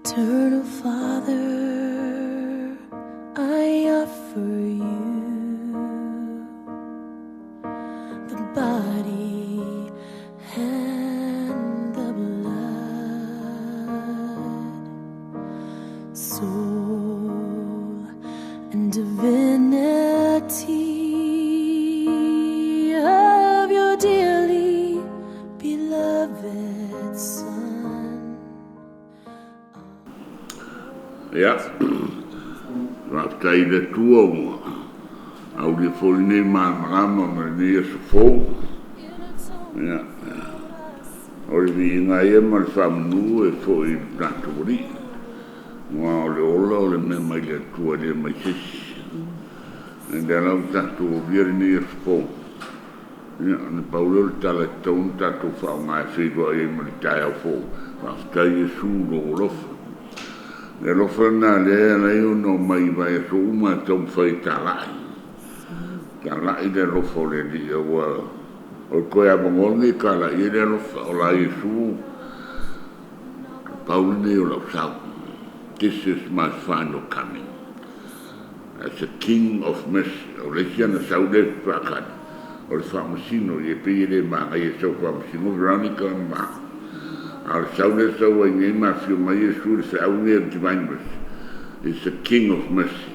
Eternal Father, I offer you the body and the blood, soul and divinity of your dearly beloved Son. Ia, faafetai i le Atua ua aulia foi lenei malamalama ma lenei aso fou. Ia, o le viiga lava ia ma le faamanu e foi i le tatou Alii, aua o le ola o le mea mai le Atua e le mai se isi. O lea la ua tatou aulia lenei aso fou, ia, na pau lea o le tala e tatau ona tatou faaaoga e feiloai ai ma le taeao fou, faafetai Iesu i lou alofa. Le alofa lena lea e ala ai ona omai i vaiaso uma e taumafai e talai, talai le alofa o le Alii, aua o le toe avanoa lenei e talai ai le alofa. O la Iesu, pau lenei o lau sau. This is my final coming. As a King of Mercy. O le isi ana sau lea e faatali, o le faamasino, ia pei e le manaia i sau faamasino Veronica ma. A o le sau lea e sau ai nei ma afio mai Iesu i le feau lenei o le Divine Mercy. Is the King of Mercy.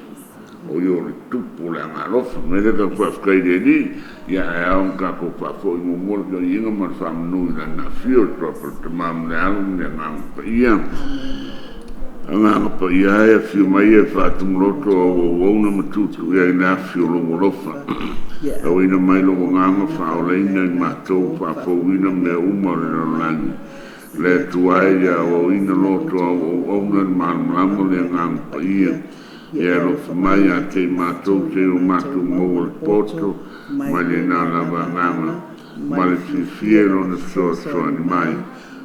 O ia o le Tupu o le Agaalofa. O le mea lea tatou faafetai i le Alii, ia ae ao ona tatou faafoi muamua le viiga ma le faamanu i Lana afio, le Tuapa, le Tama ma le Alo ma le Agaga Paia. Agaga Paia e, afio mai e faatumuloto au auauna ma tuutuu i ai le afi o lou alofa. Auina mai lou agaga faaolaina i matou, faafouina mea uma o le lalolagi. Le Atua e, ia auauina loto au auauna i le malamalama o le Agaga Paia. Ia alofa mai ia te i matou seia o matou maua le poto mai lena lava agaga ma le fiafia i Lona fesoasoani mai,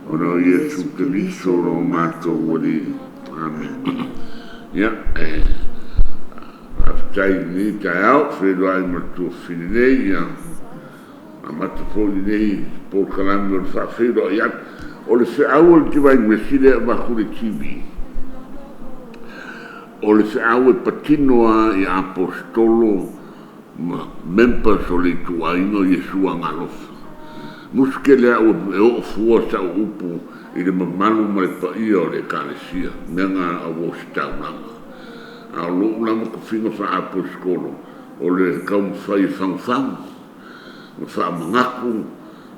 ona o Iesu Keriso lo matou Alii. Amene. Ia, e faafetai i lenei taeao, feiloai ma le tuafafine nei, ia amata foi lenei polokalame o le faafeiloai atu. O le feau o le Divine Mercy lea e avatu i le TV, o le feau e patino lava i aposetolo ma members o le ituaiga o Iesu Agalofa. Musu tele au e oo fua sau upu i le mamalu ma le paia o le Ekalesia, mea na auositaulaga. A o lou lava tofiga faa-aposetolo, o le taumafai e fagufagu, ma faamanatu,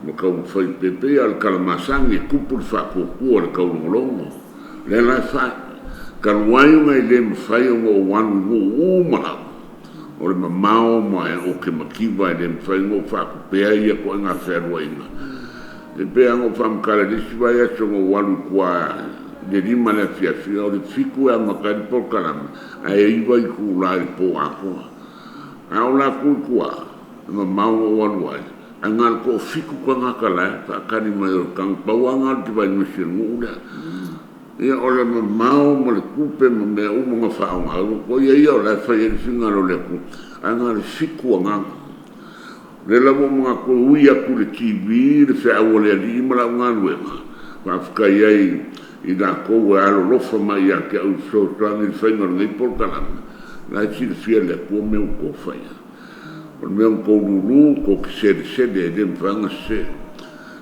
ma taumafai e pei lava o le talamasani e tupu le faatuatua i le taulogologo. Lea la e fai. Talu ai ona e le mafai ona ou alu i nuu uma lava, o le mamao ma ou te mativa e le mafai ona ou faatupea ia ituaiga fealuaiga. E pei lava ona ou faamatala i le isi vaiaso na ou alu i tua i le 5 i le afiafi, o le 7 e amata ai le polokalame, ae 9 itula i le po atoa. A o latou i tua, e mamao ona ou alu ai, ae na o le toafitu tagata la e faatali mai o le tago, pau lava na o le Divine Mercy o le nuu lea. Ia o le mamao ma le tupe ma mea uma na faaaoga ai, o ia ia o la e fai ai le finagalo o le Atua, ae na o le 7 agaga. O lea la ua ou manatu e ui atu i le TV le feau a le Alii ma lau galuega, faafetai ai i latou e alolofa mai ia te au i fesoasoani i le faiga o lenei polokalame, o la e silafia e le Atua mea ua outou faia. O le mea ua outou lulu, tou te selesele e le mafai ona sese.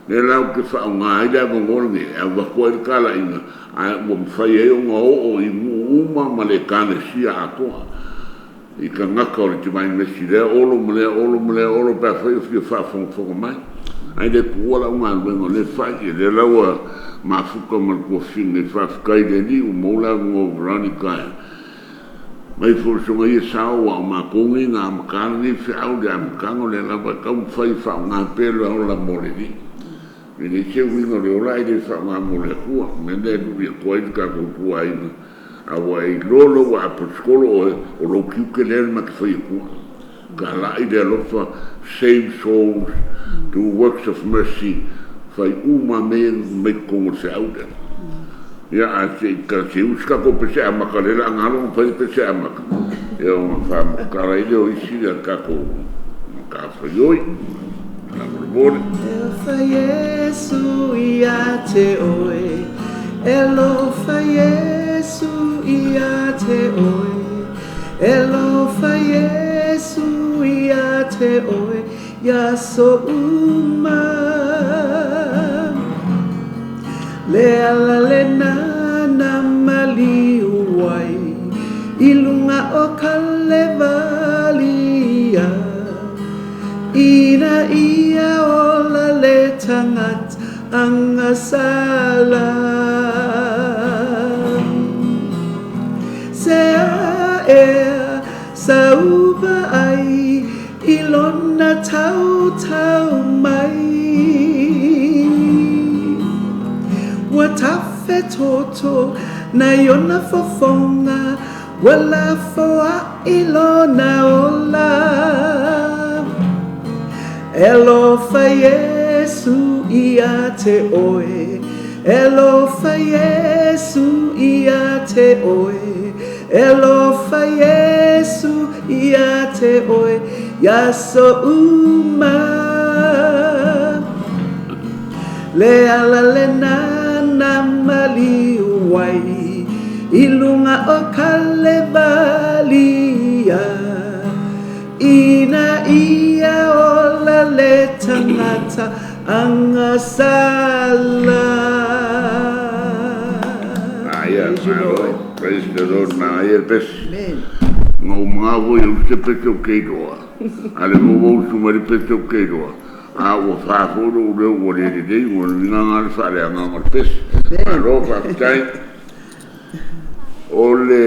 O lea la ou te faaaoga ai le avanoa lenei e avatu ai le talaiga, ae ua mafai ai ona oo i nuu uma ma le Ekalesia atoa i tagata o le Divine Mercy, lea Olo ma lea Olo ma lea Olo, pe afai o fia faafogafoga mai. Ae le tuua lau galuega o lea e fai, o lea la ua mafuta ma le tuafafine nei, faafetai i le Alii ua maua le avanoa o Veronica e mai folasoga ia sao, aua o matou nei na amata lenei feau i le amataga, o lea lava e taumafai e faaaoga pea le ola mo le Alii. E leai se uiga o le ola ae le faaaoga mo le Atua. O le mea lea e lui atu ai le tatou ituaiga, a ua e iloa loa ua aposetolo oe, o lou tiute lea ma te fai atua. Talai le alofa, save souls, do works of mercy, fai uma mea ia mai totonu o le feau lea. Ia, a se i se i usi tatou pese amata, lea o le a galo ona fai le pese amata, ia ona faamatala ai lea o isi a tatou matafaioi. Faamolemole. E alofa Iesu ia te oe, e alofa Iesu. Iesu ia te oe, e lofa Iesu ia te oe, ia so uma. Le ala le nana maliu ai, i lunga o ka levalia. Ina ia ola le tangata angasala. Se a ea sauva ai i lona tau tau mai. Ua tafe toto na iona fofonga, ua lafo ai lona ola. E lofa Iesu ia te oe, e lofa Iesu ia te oe, e lofa Iesu ia te oe, ia so uma. Le ala le nana maliu ai, i lunga o ka levalia. Ina ia ola le tangata angasala. Aia, Praise you, Lord. Praise the Lord, manaia le pesi. Amen. Nga umanga foi u se pese o keiroa. A le mo usu mai le pese o keiroa. A ua whāforo u reo ua le lelei, ua linga ngā le whaare anga ngā le pesi. Malo, whaapitai. O le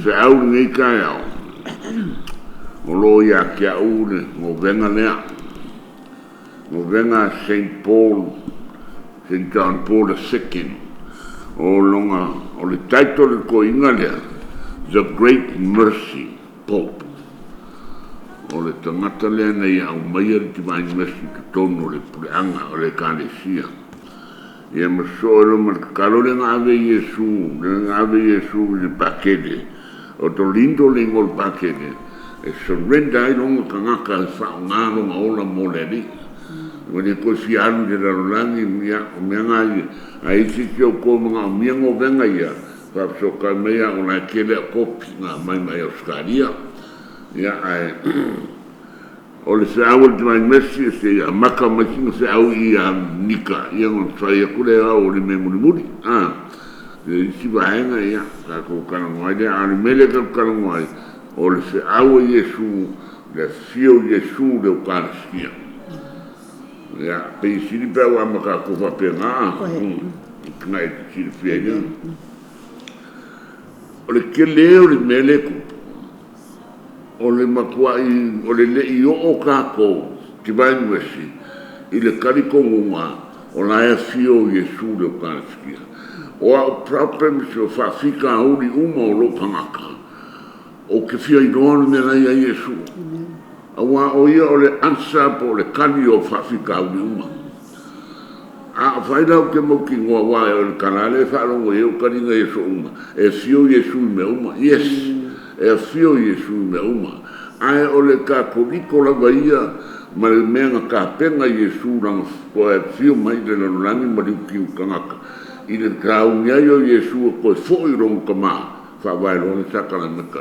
feau lenei taeao, o lo ia te au le ngovenga lea. Ngovenga St. Paul, St. John Paul II. O longa, o le title le koinga lea, The Great Mercy Pope. O le tangata lea na ia au maia le Divine Mercy totonu o le puleaga o le ekalesia. Ia ma soo e lo ma le tatalo lea na ave i Iesu, lea na ave i Iesu i le pakele. O to lindo le igoa o le pakele, e surrender ai longa tagata e faaaoga lona ola mo le Alii. Ua le toe fia alu i le lalolagi, ia, o mea na ia, a i ai se isi o outou e manaomia govega ia, faafesootai mai au o la e tele au kopi na aumai mai Ausetalia. Ia, ae o le feau a le Divine Mercy, se i amata mai sina feau i ia Nika, ia ona fai atu lea au o le mea mulimuli. A, le isi vaega, ia, tatou talanoa ai lea. A o le mea lea tatou talanoa ai, o le feau a Iesu, le afio o Iesu le Eukalisitia. Ia, pei e sili pe a ua amata atu faapena, na e silafia ai lea. O le tele o le mea lea e tupu, o le matuai, o le le i oo tatou, Divine Mercy, i le talitonuga o la e afio o Iesu le Eukalisitia. O au problems o faafitauli uma o lou tagata, ou te fia iloa le mea la e i ai Iesu. Aua o ia o le answer po o le kali o faafitauli uma. A o fai la ou te mautinoa, aua o le tala lea e faalogo i ai o taliga Iesu uma, e afio Iesu i mea uma. Yes, e afio Iesu i mea uma. Ae o le Katoliko lava ia ma le mea na tapena Iesu lana toe afio mai i le lalolagi ma liutiu tagata. I le tauni ai o Iesu e toe foi i lona tama, faavae loa le sakalameta.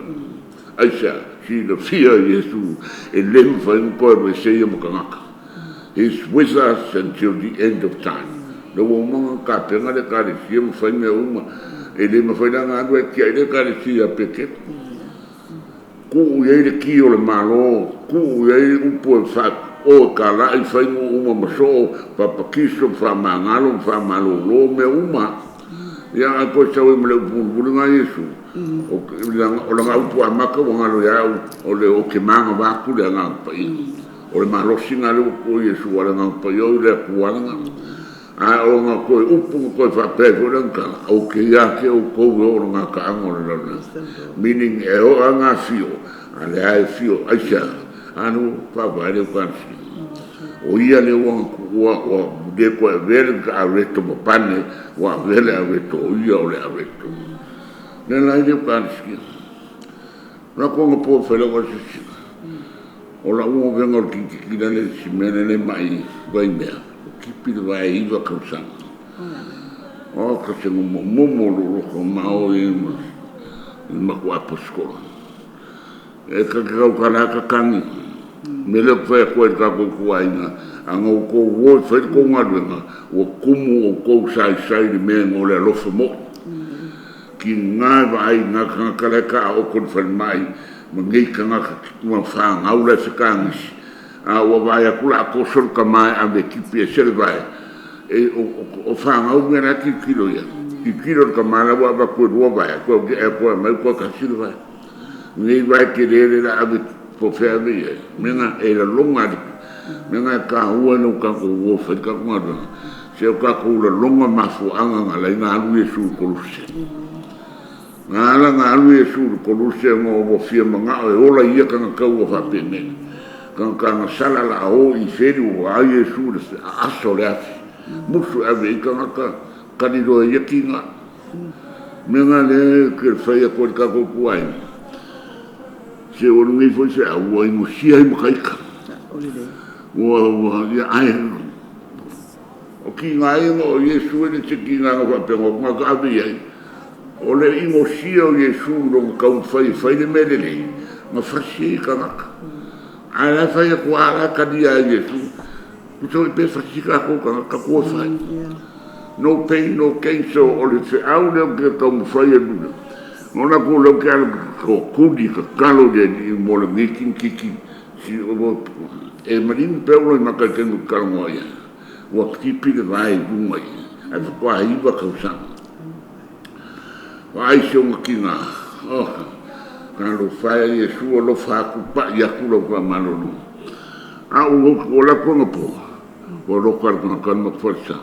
Aisea, silafia Iesu e le mafai ona toe alu ese ia ma tagata. He's with us until the end of time. Le ua uma ona tapena le Ekalesia ma fai mea uma, e le mafai la ona alu e tiai le Ekalesia ia Petelo. Tuu i ai le ki o le Malo, tuu i ai upu e fa o e kalai, fai nuu uma ma soo, faapatiso, faamagalo, ma faamalolo, mea uma. Ia ae toe sau ai ma le upu mulimuli na Iesu, o lana upu amata ua galo ia au, o le o te manava atu le Agaga Paia. O le malosi na lea ua tuu i Iesu, a o le Agaga Paia o i le Atua lena. Ae o lana toe upu na toe faapea ai foi lana tala, ou te ia te outou e oo i le gataaga o le lalolagi. Meaning, e oo lava ona afio, a o lea lava e afio, aisea? Anu, faavae le Eukalisia. O ia lea ua ua le toe avea le areto ma pane, ua avea le areto, o ia o le areto. Lea la e i le Eukalisia. O la atu anapo e fai lau asiasiga. O lau govega o le tilotilo lea i si mea lea e mai Vaimea, ua tipi le vae 9 tausaga. O ka se momomo lo loko ma o i ma maku apostola. E ka kau kala ka kangi. Me le fai ko e ka ko kuaina. Anga o ko wo fai ko ngaluenga. O kumu o ko sai sai le me ngo le alofa mo. Ki ngā vai ngā kanga kala ka o kon fai mai. Ma ngei kanga ma wha ngau le whakangisi. A ua vai aku la ko sol ka mai a me kipi e sele vai. E o wha ngau mea la ki kilo ia. Ki kilo ka mai la wa va koe rua vai. Koe e koe mai koe ka sile vai. Ngei vai ke rere la ave po whea ave ia. Menga e la longa. Menga ka hua no ka ko wo whai ka konga. Se o ka ko ula longa mafu anga nga la inga alu Yesu koluse. Ngā ala ngā alu Yesu koluse ngō o fia manga e ola ia kanga kau o whapene. Kanga kanga sala la o i wheri o a Yesu le aso le afi. Musu ave i kanga ka kaniroa ia ki ngā. Menga le ke whai a koe ka ko kuai. Se o ngi foi se a ua ingo sia i makaika. Ua ia ai. O ki ngā ingo o Yesu e te ki ngā ngā whapengo ngā ka ave iai. O le ingo sia o Yesu ronga kau whai whai le mele nei. Ngā whasi i kangaka. A la whai a kua ala kania a Yesu. Kuto i pe whasi ka kau kangaka kua whai. No pain, no gain, so o le wheau leo ke kau mwhai e luna. Ona ko leo ke ala ko kuni ka kalo le ni mo le ngi kiki. Si o e marinu pe ulo i maka tengu kalongoa ia. Ua kipi le vai lunga ia. Ai whakoa hiwa kausanga. Wa ai se onga ki ngā. Oh, ka lo whaia Yesu o lo whaku pa i aku lau wha malolo. A o o la kuanga po. O lo kar ka kan ma forsa.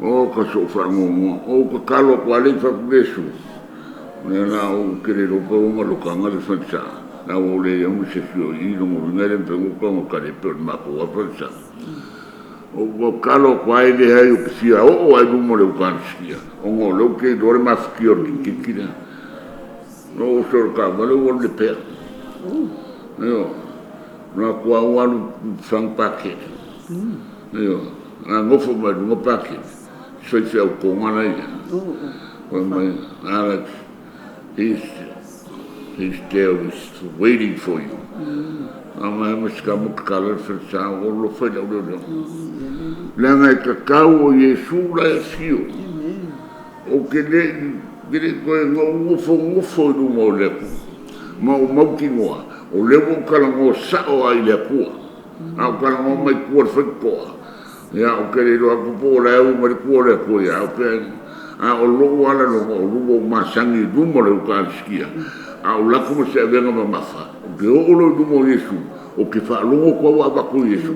O ka so wha ngongo. O ka kalo ko ale wha Yesu. Ne la o kere ro pa o ngalo ka ngale forsa. Na o le yo se fio i lo mo ngere pe o ka mo kare pe ma ko wa forsa. O kalo ko ai le ai o fia o ai lumo le ukanskia. O ngo lo ke dore ma fkio ki ki na. No so ka vale o le pe. Yo. Na ko au alu fang pake. Yo. Na ngofo ma lunga pake. So se o ko ngana ia. O mai ala he's there waiting for you. Ama ma ska mo kala sa o lo fai la lo. Langa e kakau o Yesu la e fio. O ke le ke koe ngofo ngofo i lunga o le aku. Ma o mautingoa, o lewa o kala ngo sao ai le akua. A o kala ngo mai kua le whaikoa. Ia o ke le roa kupo o le au ma le kua le akua ia. O pe a o lou ala longa o lunga o masangi i luma le ukalisikia. A o lako ma se avenga ma mafa. O ke o olo i luma o Yesu. O ke whaalongo kua wa avaku Yesu.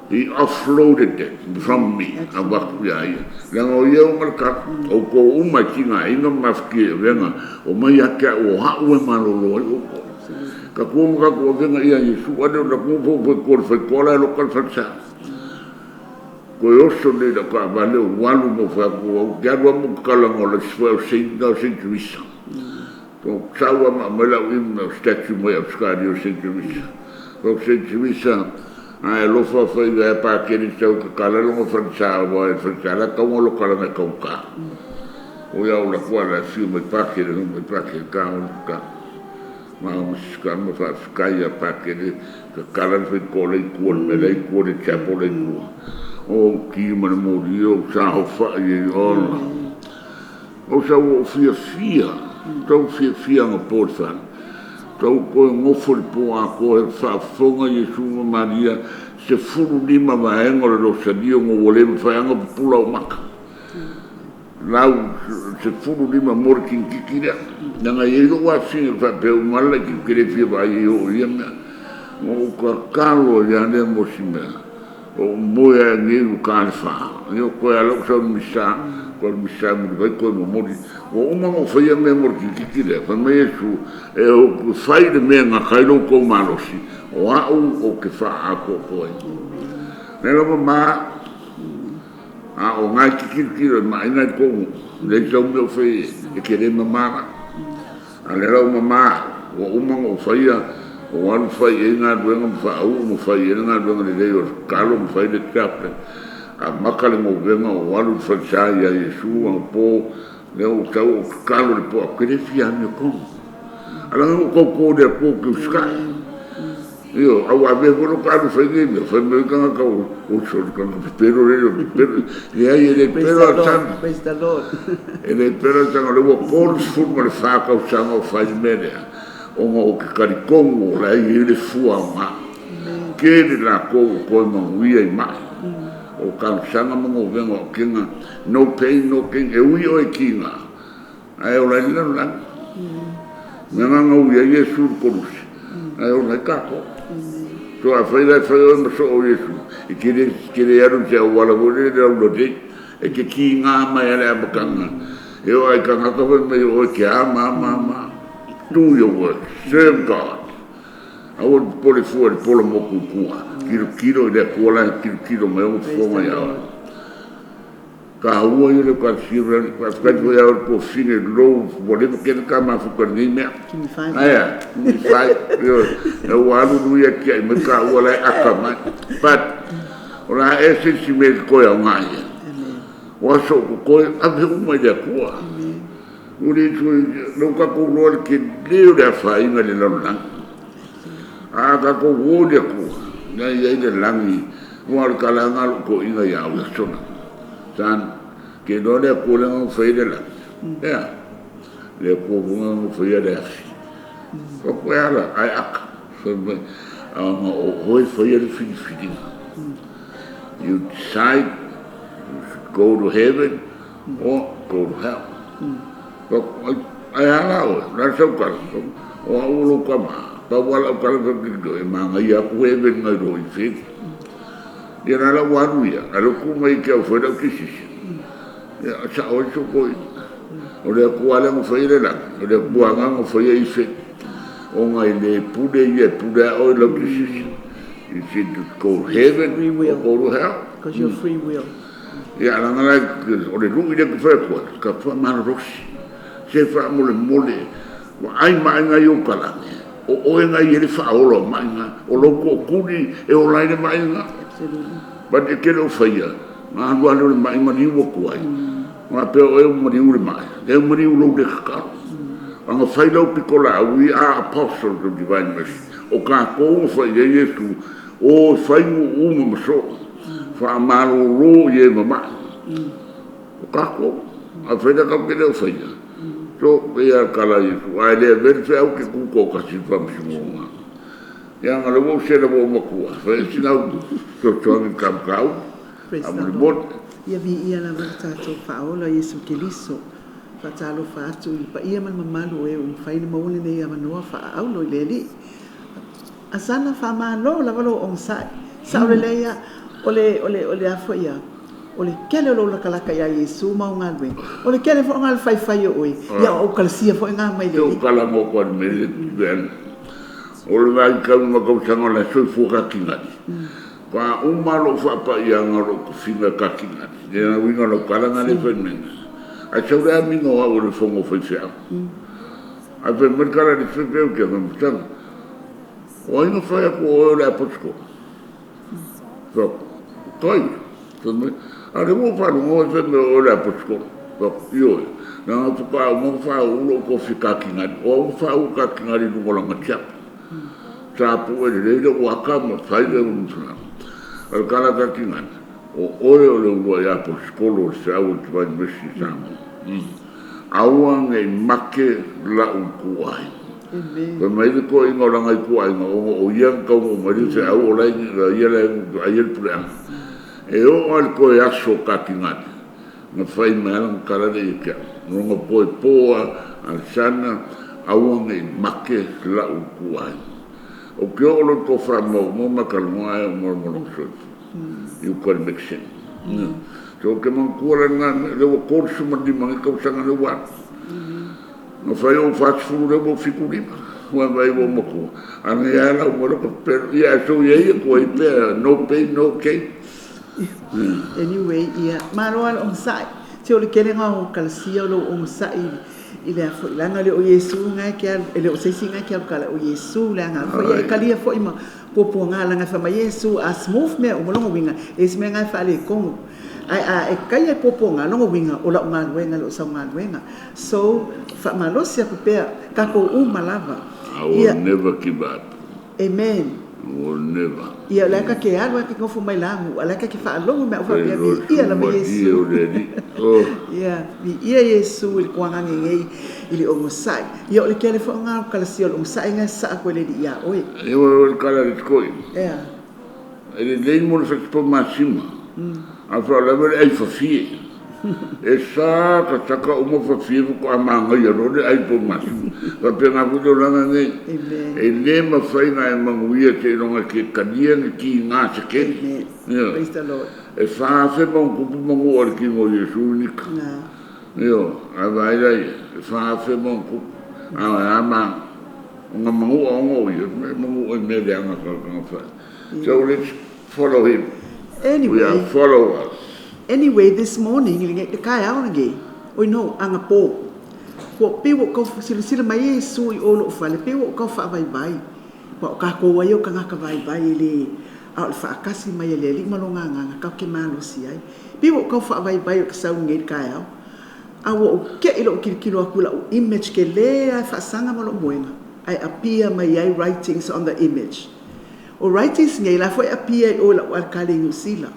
He offloaded it from me. Avaku ia ia. Langa o ia o ngalaka. O ko uma ki ngā inga mawhiki e venga. O mai ake o hau e malolo ai o ko. Ka kua maka kua venga ia Yesu. Ane o la kua fo fo kore whai kola e lokal whansa. Koe oso nei la ka vale o walu mo wha kua. O ke alua mo kalanga o la sifua o Saint Teresa. O saua ma mai lau ina o statue mai au skari o Saint Teresa. O Saint Teresa ai lofa fai e pa keri tau ka kala longa whansa wa e whansa la kaunga lo kala ngai kaunga. O ia o la kua la fiu mai pākere no mai pākere ka o ka. Ma o masika ma whawhikai a pākere ka kala whai kore i kua le mele i kua le chapo le kua. O ki mana mori o sa ho whai e ola. O sa o fia fia. Tau fia fia nga pōrwhana. Tau koe ngofo le pō a koe whaafonga Yesu ma Maria se furu lima vaenga o le rosario ngo wale mwhaianga pupula o maka. Lau se furu lima more kinkiki rea. Nanga i ro wa singa whapeu mala ki kere fia vai o ia mea. Ngo ka kalo ia nea mo si mea. O moe a ngei u ka le wha. Io koe ala o sau misa, koe misa muri vai koe mo mori. O uma ngo whaia mea more kinkiki rea. Whai mai Yesu e o whai le mea ngā kailo kou malosi. O au o ke wha a ko koe. Ne lava ma a o ngai kikirikiro ma ina i kongu. Le tau mea whai e ke re mamara. A le rau mama o uma ngo whaia o alu whai e ngā duenga mwha au mo whai e ngā duenga le lei o kalo mo whai le chaple. Amaka le govega o alu i le falesa ia Iesu anapo lea ua tau ou tatalo i le po ou te le fia amiotonu. A leaga na ou tauto i le Atua ou te usitai. Ioe, a ua avea foi lou taalu e fai nei mea, fai mai tagata ua sole tagata pepelo le alii o le pepelo. Leai e le Praise pepelo the a Lord. sana. Praise the Lord. E le pepelo a sana, o lea ua 34 tausaga o fai le mea lea, ona ou te talitonu o la e i ai le fua aoga. Tele latou ua toe manuia i mai. O talosaga ma govega o autega, no pain, no gain, e ui oe i tiga, ae ola ai le lalolagi. O le agaga ui ai Iesu i le koluse, ae ola ai tatou. So afai la e fai oe ma soo o Iesu, e te le, te le alu i se auala foi lele laulalei, e te tiga mai lava i le amataga. E oo lava i tagata fai mai o oe e te a ma a ma a ma a. Do your work, serve God. Aua le popole fua i le pola motu i tua. Tilotilo i le Atua la e tilotilo mai ona Praise fofoga the ia oe. Lord. Taua ia o le Ekalesia, faafetai foi ia oe le tuafafine lou ua leva tele ta mafuta i lenei mea. Give me five Ae a? minutes. Give me five. Ioe. Ina ua alu lui atia'i mai taua la e aka mai. But o le a ese isi mea e te toe aoga i ai. Amen. O aso o totoe, ave uma i le Atua. Amen. Ua le toe, lea ua tatou iloa le tele o le afaina i le lalolagi. A tatou o i le Atua, na e i ai le lagi, aua o le tala lava lena a lou toeaina ia au i aso na. Son, e te iloa le Atua lea na faia le lagi? Ea, le Atua foi lena na faia le afi. Ou fai atu, e a la, ae aka. Fai mai, ona o oe e faia le filifiliga. You decide you should go to heaven or go to hell. Fai atu, ae a la oe, o le a le sau tala? O au o lou tama, pau lava lau tala fai atu, e manaia atu heaven nai lo ifili. Ia la la ua alu ia, ae lea ua tu mai ia te au e fai lau decision. Ia, sao ai si ou toeaina. O le Atua lava lea na faia le lagi, o le Atua lava na faia ifili. Ona e le pule ia, e pule lava oe i lau decision. It's either to go to It's heaven free or will. go to hell. Because you're free will. Ia, leaga la o le lui lea ou te fai atu ai, tatou faamalolosi. Se faamolemole, vaai ma'i na i ou kalani, o oe na i ai le faaola o ma'i na, o lou tootuli e ola ai le ma'i na. Absolutely. But e te le o faia, na alu lava lea o le ma'i maliu atu ai. Faapea o oe ua maliu le ma'i, lea ua maliu lou le tatalo. A na fai lau pitolaau, we are apostles of divine mercy. O tatou na fai i ai Iesu, o e fai nuu ma masoo, faamalolo i e mama'i. O tatou, afai la tatou te le o faia, so, pei lava o le tala a Iesu, a e le avea le feau e te tu toatasi i le faamasinoga. Ia ona o lea ua ou sela ua ou matua, fai atu sina au fesoasoani i le ta mataupu, Praise the Lord. faamolemole. Ia viia lava le tatou Faaola Iesu Keriso. Faatalofa atu i le paia ma le mamalu o e ua mafai ona maua lenei avanoa faaaulo i le Alii. Asana, faamalo lava lou onosai. Sao lelei lava. O le, o le, o le a foi a? O le tele o lou latalata ia Iesu ma au galuega, o le tele foi o le faifai o oe, ia o au kalasia foi na mai le Se o Alii. tala mo koa le mele le O le vaitau ma tausaga o le soifua katinali. Fa uma lou faapaiaga o lou tofiga katinali. Le na uiga o lau tala na le fai mai. Ae sau le amiga o au e le fono o faifeau. Ae fai mai le tala i le faifeau ke fai mai tala. O ai na fai atu o oe o le apostola. Fai atu, kai. Fai mai, a le ua faalogo ai fai mai o oe o le apostola. Fai atu, ioe. Leaga faatoa uma ona faauu lou tofi katinali. O au na faauu katinali i luga o lana tiapo. Sa pue lelei lou aka ma fai le O le tala katinali, o oe o le uluai apostola o le feau o le Divine Mercy i Samoa. Aua nei make lau ituaiga. Amen. Fai mai le toeaina o lana ituaiga, ona o ia na taunuu mai le feau o la ia la e vaaia le puleaga. E oo lava i le toe aso o Katingali, na fai mai lava lana tala lea ia te au. Lona poepo a Alesana, aua nei make lau ituaiga. Ou te oo loa i le tofa maumau ma talanoa ae o malomaloga soifua. I uka i le Mexico. So ou te manatua la lena mea, lea ua 35 nei tausaga lea ua alu. Na fai ou 40 lea ua ou 75. Ua vai ua matua. A na ia lau mai loka pepelo. Ia ae sou ia ia tua i pea, no pain, no gain. Anyway, ia, malo lava le onosai. Se o le tele na o kalasia o lou onosai i le a foi, leaga le o Iesu na e te alu, e le o se isi na e te alu kala, o Iesu leaga foi, ia e Ai. kalia foi ma Puapuaga laga e fai mai Iesu a smooth mea uma lona uiga e leai se mea na e faaletonu. Ae a e taia i puapuaga lona uiga o lau galuega e le o sau galuega. So, faamalosi atu pea tatou uma lava. I will never give up. Amen. I will never. Ia o le a ta te alu ae te nofo mai lagu, a o le a ta te faalogo mai au faapea, Viia lava Iesu. Ia, viia Iesu i le tuagaga nei i le onosai. Ia o le tele foi o ngā kalasia o le onosai nga e sasaa atu e le Alii iā oe. Ia o le kala a le tiko'i. Ea. E lelei mo le fasipo masima, a faalavelave le ai fafie. E sa ka saka uma fafie faatoa magaia loa le ai po masima. Faapena foi le olaga nei. E le mafai ona e manuia seiloga e te talia ni tiga se tele. Ioe. E 4000+ manu a le tino o Iesu nika. Ioe. A vaai la i ai, e 4000+. A o le a ma, ona manua ona o ia, e manua i mea leaga ka fai. So let's follow him. Anyway, We are followers. Anyway, this morning, i le taeao lenei, oi no, anapō, ua pei ua ou tau silasila mai Iesu i o i lou fale, pei ua ou tau faavaivai, aua o tatou ai o tagata vaivai e le, a o le faatasi mai e le Alii ma Lona Agaga tatou te malosi ai. Pei ua ou tau faavaivai ou te sau nei i le taeao, a ua ou te i lou tilotilo atu i lau image tele lava e faasaga ma lou moega, ae appear mai ai writings on the image. O writings nei la foi e appear i o i la'u alikale i Niu Sila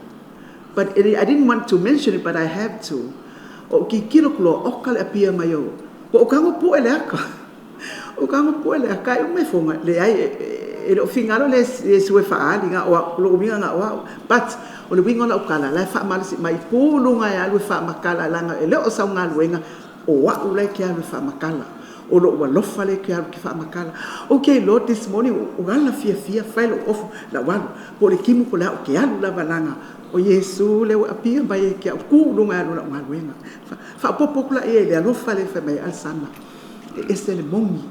but I didn't want to mention it but I have to. O'u tilotilo atu loa oka le appear mai o ua ou tago pu'e le aka ou tago pu'e le aka ae uma ifoga leai e le o finagalo le Iesu e fa'aali na o a'u lo'u uiga na o a'u but o le uiga o la'u tala la e fa'amalosi mai tu i luga e alu e fa'amatala leaga e le o sau galuega o a'u la e te alu e faamatala, o lo'u alofa lea e te alu e te faamatala. Ok Lord, this morning ua ala fiafia fai lo'u ofu la'u alu, po o le timu po o le a ou te alu lava leaga o Iesu lea ua appear mai ia te a'u, tu i luga e alu i la'u galuega. Faaopoopo atu laia i le alofa lea e fai mai ai Alesana, e ese le moni,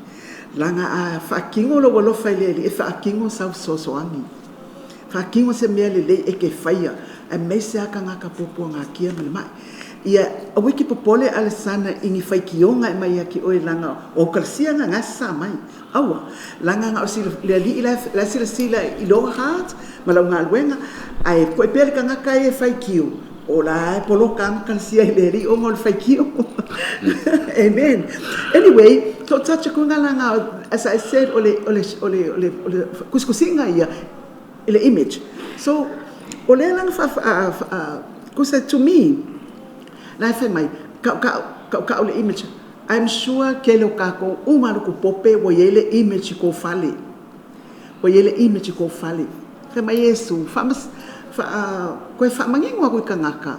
leaga a faatino lou alofa i le Alii e faatino sau fesoasoani, faatino se mea lelei e te faia, aemaise lava tagata puapuagatia ma le ma'i. Ia, aua e te popole Alesana i ni faitioga e aumai ia te oe leaga o au kalasia na na e sasaa mai. Aua, leaga na o le Alii la e silasila i lou heart ma lau galuega, ae koe pea le tagata ia e faitio, o la e poloka lava ma kalasia i le Alii ona o le faitio. Amen. Anyway, so touch aku leaga as I said o le, o le, o le, o le, o le tusitusiga ia i le image. So, o lea la na faa, kusa to me, la e fai mai, kau le image. I'm sure tele o tatou uma luku pope ua i ai le image i kou fale. Ua i ai le image i kou fale. Fai mai Iesu, koe faamanino aku i tagata,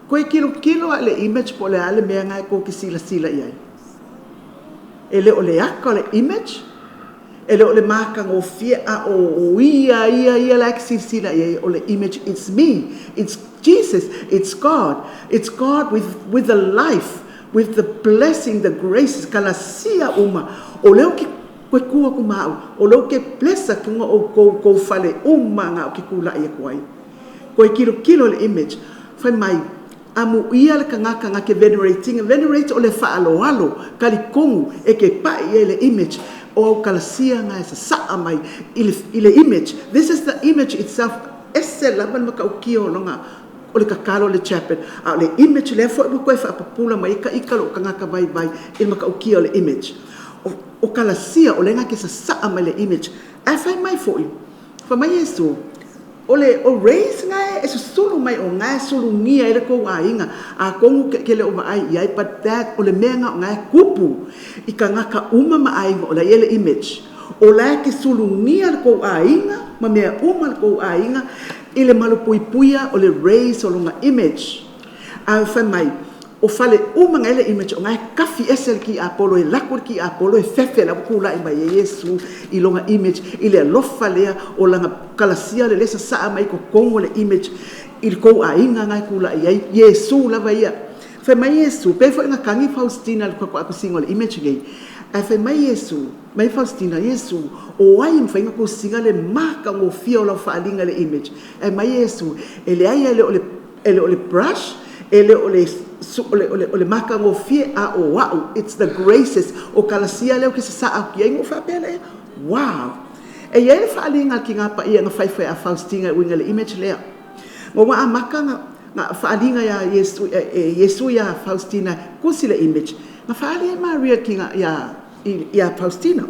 koe tilotilo lava i le image po o le a le mea na e kou te silasila i ai. E le o le aka o le image, e le o le matagofie, a o ia, ia, ia la e te silasila i ai, o le image, it's me, it's Jesus, it's God, it's God with the life, with the blessing, the graces, kalasia uma, o lea ou te koe tu atu ma au, o lea ou te bless atu oukou kou fale uma na ou te tula'i atu ai. Koe tilotilo i le image, fai mai, Amuia le tagata na te venerate ina, venerate o le faaaloalo, talitonu e te pa'i i ai le image o au kalasia na e sasaa mai i le, i le image. This is the image itself, ese lava le matautia o lona, o le tatalo a le chapel, a o le image lea foi ua toe faapupula mai ai ka ika lou tagata vaivai i le matautia o le image. O, o kalasia o lea na te sasaa mai le image. Ae fai mai foi, fai mai Iesu, O le o raise na e susulu mai o na e sulugia ai le tou aiga, atonu ke le o vaai i ai but that o le mea na o na e kupu i tagata uma ma aiga o la ia le image. O la e ke sulugia le tou aiga ma mea uma le tou aiga i le malupuipuia o le raise o lona image. A fai mai, o fale uma na ele image o na e kafi ese le kiapolo e lako le kiapolo e fefe la ua tula'i mai ai Iesu i lona image i le alofa lea o lana kalasia le le sasaa mai i totonu o le image i le tou aiga na e tula'i ai Iesu lava ia. Fai mai Iesu, pei foi na tagi Faustina i le faatoakusiga o le image nei, ae fai mai Iesu, mai Faustina, Iesu, o ai e mafai ona kusiga le matagofie o lau faaaliga i le image? Ae mai Iesu, e leai e le o le E le o le brush, e le o le, o le, o le, o le matagofie, a o a'u, it's the graces, o kalasia lea ou te sasaa atu i ai, ona ou faapea lea, wow! E i ai le faaaliga a le Tiga Paia na fai foi ia Faustina e uiga i le image lea. Na ua amata ona faaaliga ia Iesu, e Iesu ia Faustina tusi le image, na faaali ai Maria i le ia Faustina.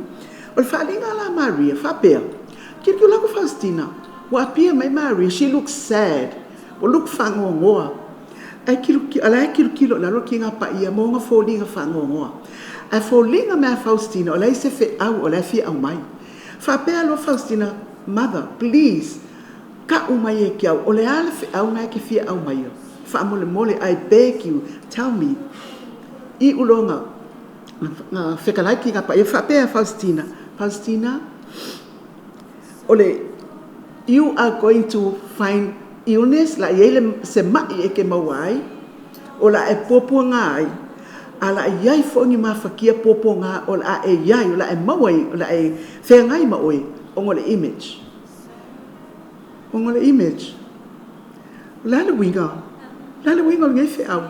O le faaaliga la a Maria faapea, tilotilo atu Faustina, ua appear mai Maria, she looks sad, ua look faanoanoa, ae a o la e tilotilo i lalo le Tiga Paia ma ona foliga faanoanoa. Ae foliga mai ia Faustina o leai se feau o la e fia aumai. Faapea loa Faustina, Mother, please, tau mai ia te au, o le a le feau lena e te fia aumaia? Faamolemole, I beg you, tell me. Iu loa na fetalai le Tiga Paia, faapea ia Faustina, Faustina, o le you are going to find illness, la i ai se mai e te maua ai, o le a e puapuaga ai, a o le a i ai foi ni mafatia puapuaga o le a e i ai, o le a e maua ai, o le a e feagai ma oe ona o le image. Ona o le image. O le a le uiga? O le a le uiga o lenei feau?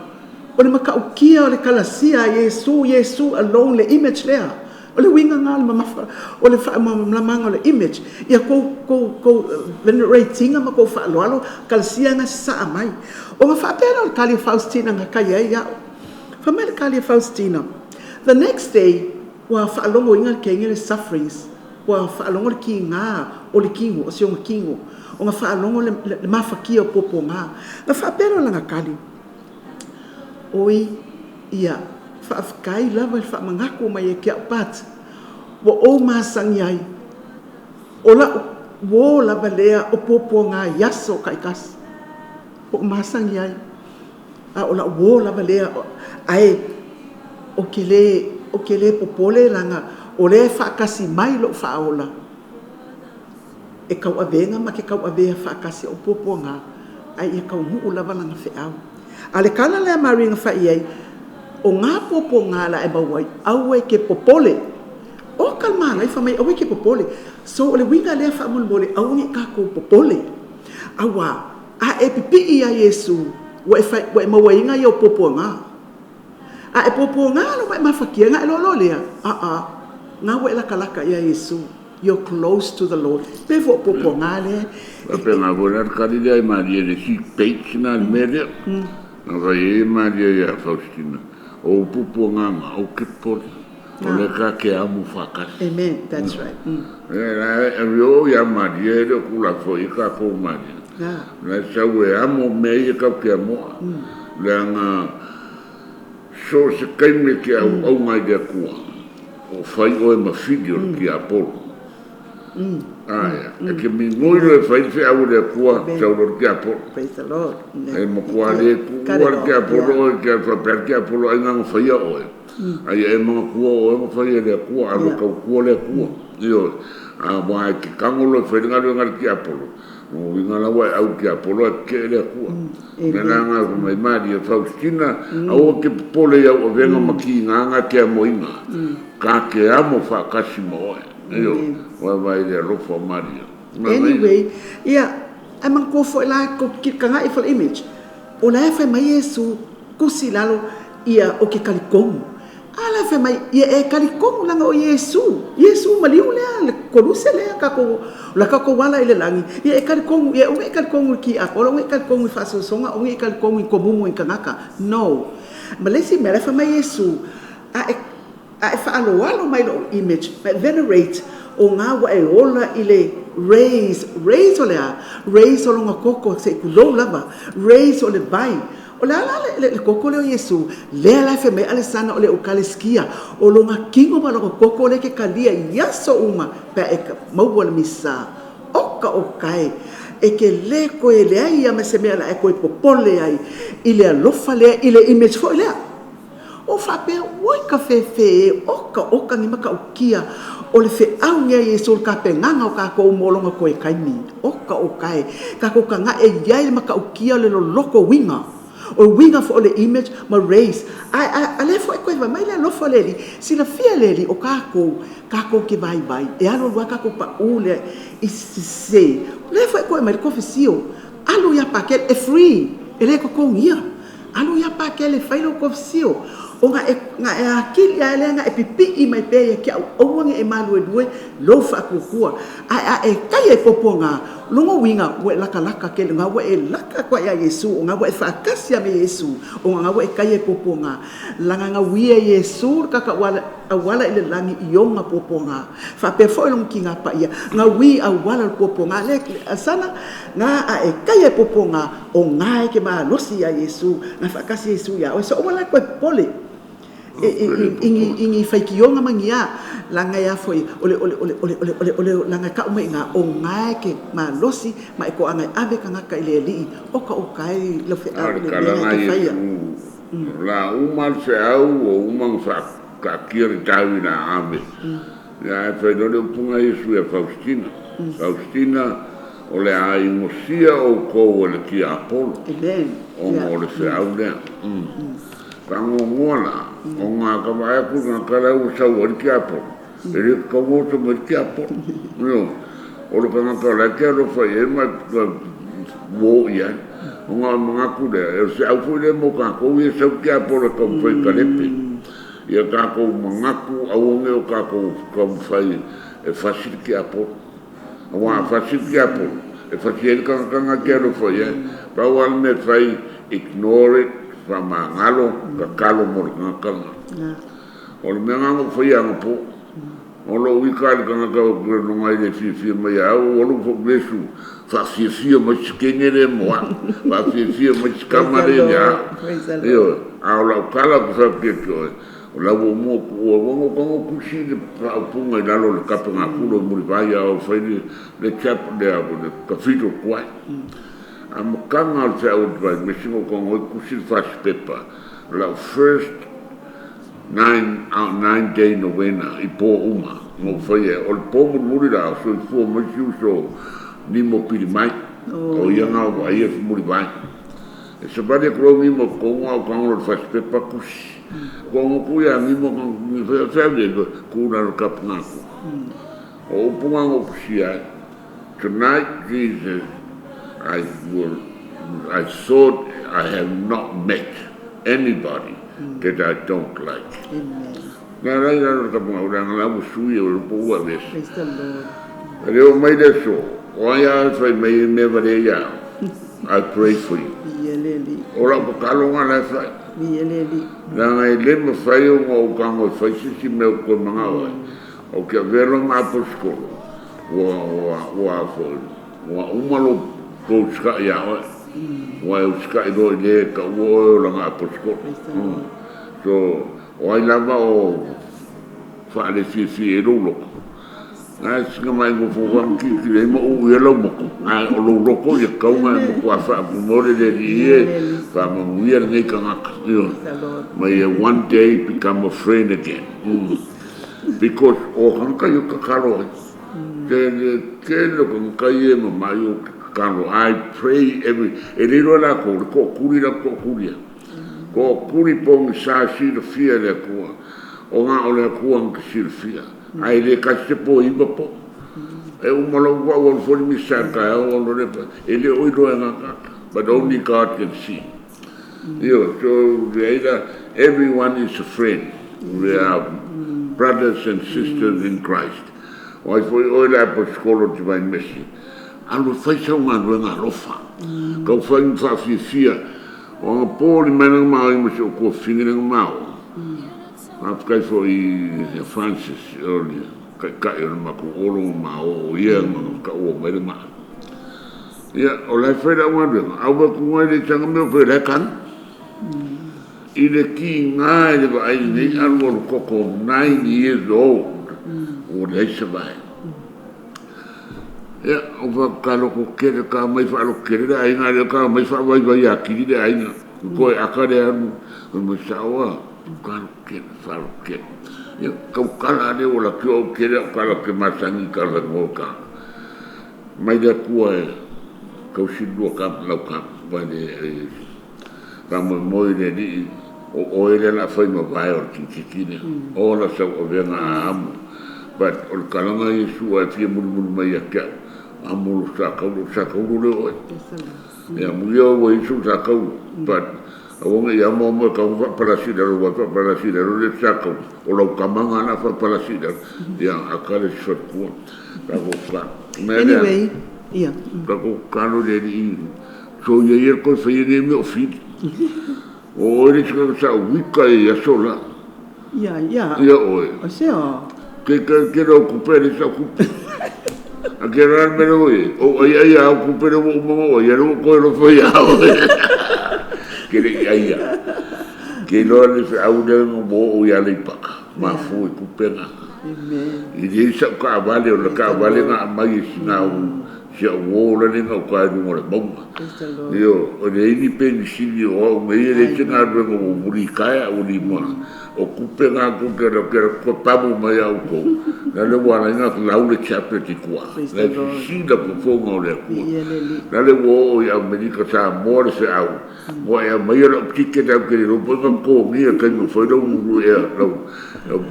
O le matautia o le kalasia a Iesu, Iesu alone, le image lea. O le uiga lena o le mamafa, o le faamalamalamaga o le image. Ia tou, tou, tou venerate ina ma tou faaaloalo kalasia na sasaa mai. Ona faapea lea o le tali a Faustina na tali ai au. Fai mai le tali a Faustina, the next day, ua faalogoina le teine le sufferings, ua faalogo le tiga o le tino, o si ona tino, ona faalogo le mafatia o puapuaga. Na faapea lea o lana tali, Oi, ia, faafetai lava i le faamanatu mai ia te au, but ua ou masani ai, o lau uo lava lea o puapuaga i aso taitasi, ua ou masani ai, a o lau uo lava lea, ae ou te le, ou te le popole leaga o lea e faatasi mai lou faaola. E tauavega ma te tauavea faatasi o puapuaga, ae ia taunuu lava lana feau. A o le tala lea a Maria na fai i ai, o na puapuaga o le a e maua ai, aua e te popole. Oka le manaia, fai mai aua e te popole. So o le uiga lea faamolemole, aua ne i tatou popole. Aua a e pipii ia Iesu, ua e, fai, ua e mauaina ia o puapuaga. A e puapuaga loa ma e mafatia, ona e iloa loa lea, aa, na ua e latalata ia Iesu. You're close to the Lord. Pe foi o puapuaga lea. Faapena foi la le tali lea i Maria i le isi page na i le mea lea. Na fai ai e Maria ia Faustina, O ou puapuaga na, ou te popole, o lea ta te amo faatasi. Amen, that's right. E oo ia Maria e le o Tulafono i ai tatou Maria. La e sau e amo mea ia tatou te amoa. Leaga so o se taimi e te auauna ai i le Atua, o fai oe ma fili o le tiapolo. Ae, e te migoi loa e fai le feau a le Atua, sau loa le tiapolo. E matua le tuua le tiapolo oe, e te faapea le tiapolo ai na ona faia oe. A ia e manatua o oe na faia e le Atua, alu e tautua le Atua. Ioe. Aua e te tago loa e fai le galuega a le tiapolo, lona uiga la ua e au i le tiapolo ae tetee le Atua. O le mea la lena fai mai Maria Faustina, aua e te popole i au avega ma tigaga e te amoina, ta te amo faatasi ma oe. Ioe. Vaavaai i le alofa o Maria. Anyway, ia, ae manatua foi la, tou te tagai ifo i le image, o la e fai mai Iesu, tusi i lalo, ia, ou te talitonu. A la e fai mai, ia e talitonu leaga o Iesu, Iesu maliu lea, le koluse lea tatou, o la tatou ala i le lagi, ia e talitonu, ia aua ne i talitonu i tiakola, aua ne i talitonu i faasoasoga, aua ne i talitonu i komumu i tagata. No. Ma le isi mea, la e fai mai Iesu, a e, a e faaaloalo mai i lou image, ma e venerate, o ga ua e ola i le rays, rays o le a? Rays o lona toto, se i tulou lava, rays o le vai. O le a la le, le toto lea o Iesu? Lea la e fai mai Alesana o le Eukalistia, o lona tino ma lona toto lea e te kalia i aso uma pe a e maua le Misa. Oka oka e, e te le toe leai ia ma se mea o le a e toe popole ai i le alofa lea, i le image foi lea. O faapea, oi ka fefe e, oka oka ni matautia o le feau nei a Iesu o le tapenaga o tatou mo lona toe taimi. Oka oka e, tatou tagaʻe i ai le matautia o le loloto uiga. O le uiga foi o le image ma race. Ae, ae, a lea foi e toe vaai mai le alofa o le Alii, silafia e le Alii o tatou, tatou te vaivai, e alu alu lava tatou paʻu lea i sese. O lea foi e toe aumai le kofesio, alu ia Pakele, e free, e le totogia. Alu ia Pakele fai lou kofisio o ga e ga e akili ae lea ga e pipii mai pea ia te au aua ne i e maluelue lou faatuatua ae a e taia i puapuaga lona uiga ua e latalata tele o na ua e lata atu lava ia Iesu o na ua e faatasi lava ma Iesu ona o na ua e taia i puapuaga. Leaga na uia e Iesu le tatou auala i le lagi i ona puapuaga. Faapea foi lona Tina Paia, na ui auala o le puapuaga lea Sana, na a e taia i puapuaga, o na e te malosi ia Iesu, na faatasi Iesu ia oe. So aua la le toe popole i ni faitioga ma ni a, leaga e a foi, o le, o le, o le, o le, o le, o le, leaga e tau mai i ina, o na e te malosi ma e toaga e ave tagata i le Alii. Oka oka e lau A o feau le le mea kalaga na e te faia. Iesu, o la uma le feau ua uma ona faataatia le tau ina ave. Ia ae fai loa le upuga a Iesu ia Faustina, Faustina, o le a igosia outou e le tiapolo, Amen. ona o le feau lea. Faagogoa la, ona a ka vaai atu i le tagata la ua sau ai le tiapolo, e le tatau ona oso mai le tiapolo. Ioe. O le tagata o la e te alofa i ai ma e uo i ai. Ona o le manatu lea, o le feau foi lea mo tatou ia e sau le tiapolo e taumafai e talepe. Ia tatou manatu aua ne i o tatou taumafai e fasi le tiapolo. Aua a fasi le tiapolo, e fasi ai le tagata lena e te alofa i ai. Pau lava le mea e fai, ignore it, faamagalo, tatalo mo le tagata lena. O le mea lena na ou faia anapo. O lou ita i le tagata ou te iloga ai i le fiafia mai ia au, ua alu foi Iesu faafiafia mai si teine lea mo au, faafiafia mai si Praise tama the lea ia Lord. au. Praise the Lord. Ioe, a o lau tala ou te fai atu ia te oe, o la ua uma ua ona ou tago tusi le faaupuga i lalo o le tapenakulu i Mulivai a o fai le chap le le cathedral tuai. Amataga o le feau o le Divine Mission ou tago ai tusi le fasi pepa, o lau first 9 day novena i po uma na ou faia. O le po mulimuli la, o soifua mai si uso Nimo Pilimai, o ia na o vaaia Mulivai. E savali atu lau Nimo totonu a o tago loa i le fasi pepa tusi. Kogo ku ia Nimo feau le ku lalo tapenakulu. O upu na ou tusia ai. Tonight, Jesus, I thought I have not met anybody that I don't like. Amen. Na lai lalo tapunga ule anga lau sui o le po ua vesi. Praise the Lord. E leo mai le so, o ai a fai mai me vale ia. I pray for you. Ia le Alii. O lau tatalo nga la e fai. Ia le Alii. Leaga e le mafai ona ou tago e fai se isi mea ou toe manao ai. O ke avea loa ma aposetolo, ua ua ua foi, ua uma lou tou usikai ia oe. Ua e usikai loa i le taua oe o lana aposetolo. Praise the Lord. So, o ai lava o faalefiafia i lou loto. Ae sina mai nofo faamakilikili ai ma uu ia lau motu. Ae o lou loto ia tatau ona e matua faamomoli le Alii e faamanuia lenei tagata. Ioe. Praise the Lord. May one day become a friend again. Because o tagata ia tatalo ai. Tele tele o tagata ia e mamai o tatalo. I pray every, e le iloa latou, le tootuli la tootuli ai. Tootuli pogisa silafia e le Atua. O na o le Atua na te silafia. Ae le tasi se po 9 po. E uma lou au alu foi le misa i le taeao ona le e le o iloa e gagata. But only God can see. Ioe, so leai everyone is a friend. We are brothers and sisters in Christ. O ai foi oe le aposetolo o Divine Mercy. Alu e fai sau galuega alofa. Tau fai ma faafiafia. O agapo le mea na mao i ma si o tuafafine lea na mao. Faafetai foi ia Francis o le taitai o le matou olo ma mao o ia na taua mai le maa. Ia, o la e fai lau galuega, au vaai atu i le taga mea o fai o la e tanu. I le tiga i le vaai lenei alu alu koko 9 years old, ua leai se vae. Ia, o fatatalo atu tele ka mai faalototele le aiga lea ka mai faavaivai atili le aiga. Toe aka le alu, o mai sao a, kalotele, faalototele. Ia, tautala lea ua laki au tele au tala ou te masani i tala mo ka. Mai le Atua e tausilua ka lau ka vai le faamoemoe i le Alii o oe lea o le a fai ma vae o le kirikiti lea. O la sau avega a amo. But o le talaga Iesu ae fia mulimuli mai ia te au. Amo lo sa taulu, sa taulu le oe. Praise the Lord. Ia mulia ua Iesu sa taulu. But Aua ne i amoamo e tau ona faapalasi i lalo aua e faapalasi i lalo le sa tau o lau tama lena o le a faapalasi i lalo. Ia, a tala i si faletua. Tatou tatalo. O le mea lea, Anyway, ia. tatou tatalo i le Alii, soia ia le toe faia nei mea o fili. O oe le isi tagata sa ou ita ai i aso la. Ia, ia. Ia oe. O se o. Ke ke ke le o tupe le sa tupe. A ke la le mea lea ua i ai, o ai ai au tupe lea ua uma ona ou ai, lea ua toe alofa ia oe. Ke le i aia. Ke iloa le feau lea ua oo i Aleipata, mafua i tupe na. Amen. I leai sau taavale, o le taavale na aumai e sina au si au uo la le gauta i luga o le mauga. Praise the Lord. Ioe, e leai ni penisini o au nei, e leai se galuega ua ou litaea ua lima. O tupe na tou te alu atu pamu mai ia outou, la le ua ala ai ona lau le chaplet i tua. Praise La the e Lord. sisila fofoga o le Atua. Viia le Alii. La le ua oo i Amerika Samoa le feau, ua e aumaia lau ticket au te le iloa po o ai na totogia i le taimi o fai lau ulu ea lau lau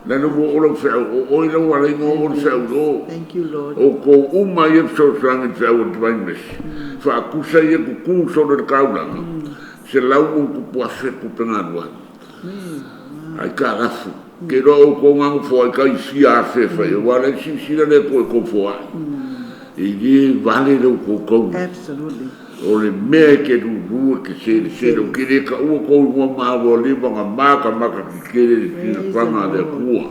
la le ua oo lau feau o oe la ua ala ai ona oo le feau i o. Thank you, Lord. Outou uma ia e fesoasoani i le feau a le Divine Mercy, faatusa ia tutu solo i le taulaga, 100,000+ tupe galue ai. Aitalafu. Ke iloa outou na nofo ai tai fia afe e fai aua o la e silasila le Atua i tou foai. E le vale le outou taui. Absolutely. O le mea e te lulu e te selesele. Ou te le taua tou igoa ma ua leva ona matamata tetele i le Praise the tinafaga a le Lord. Atua.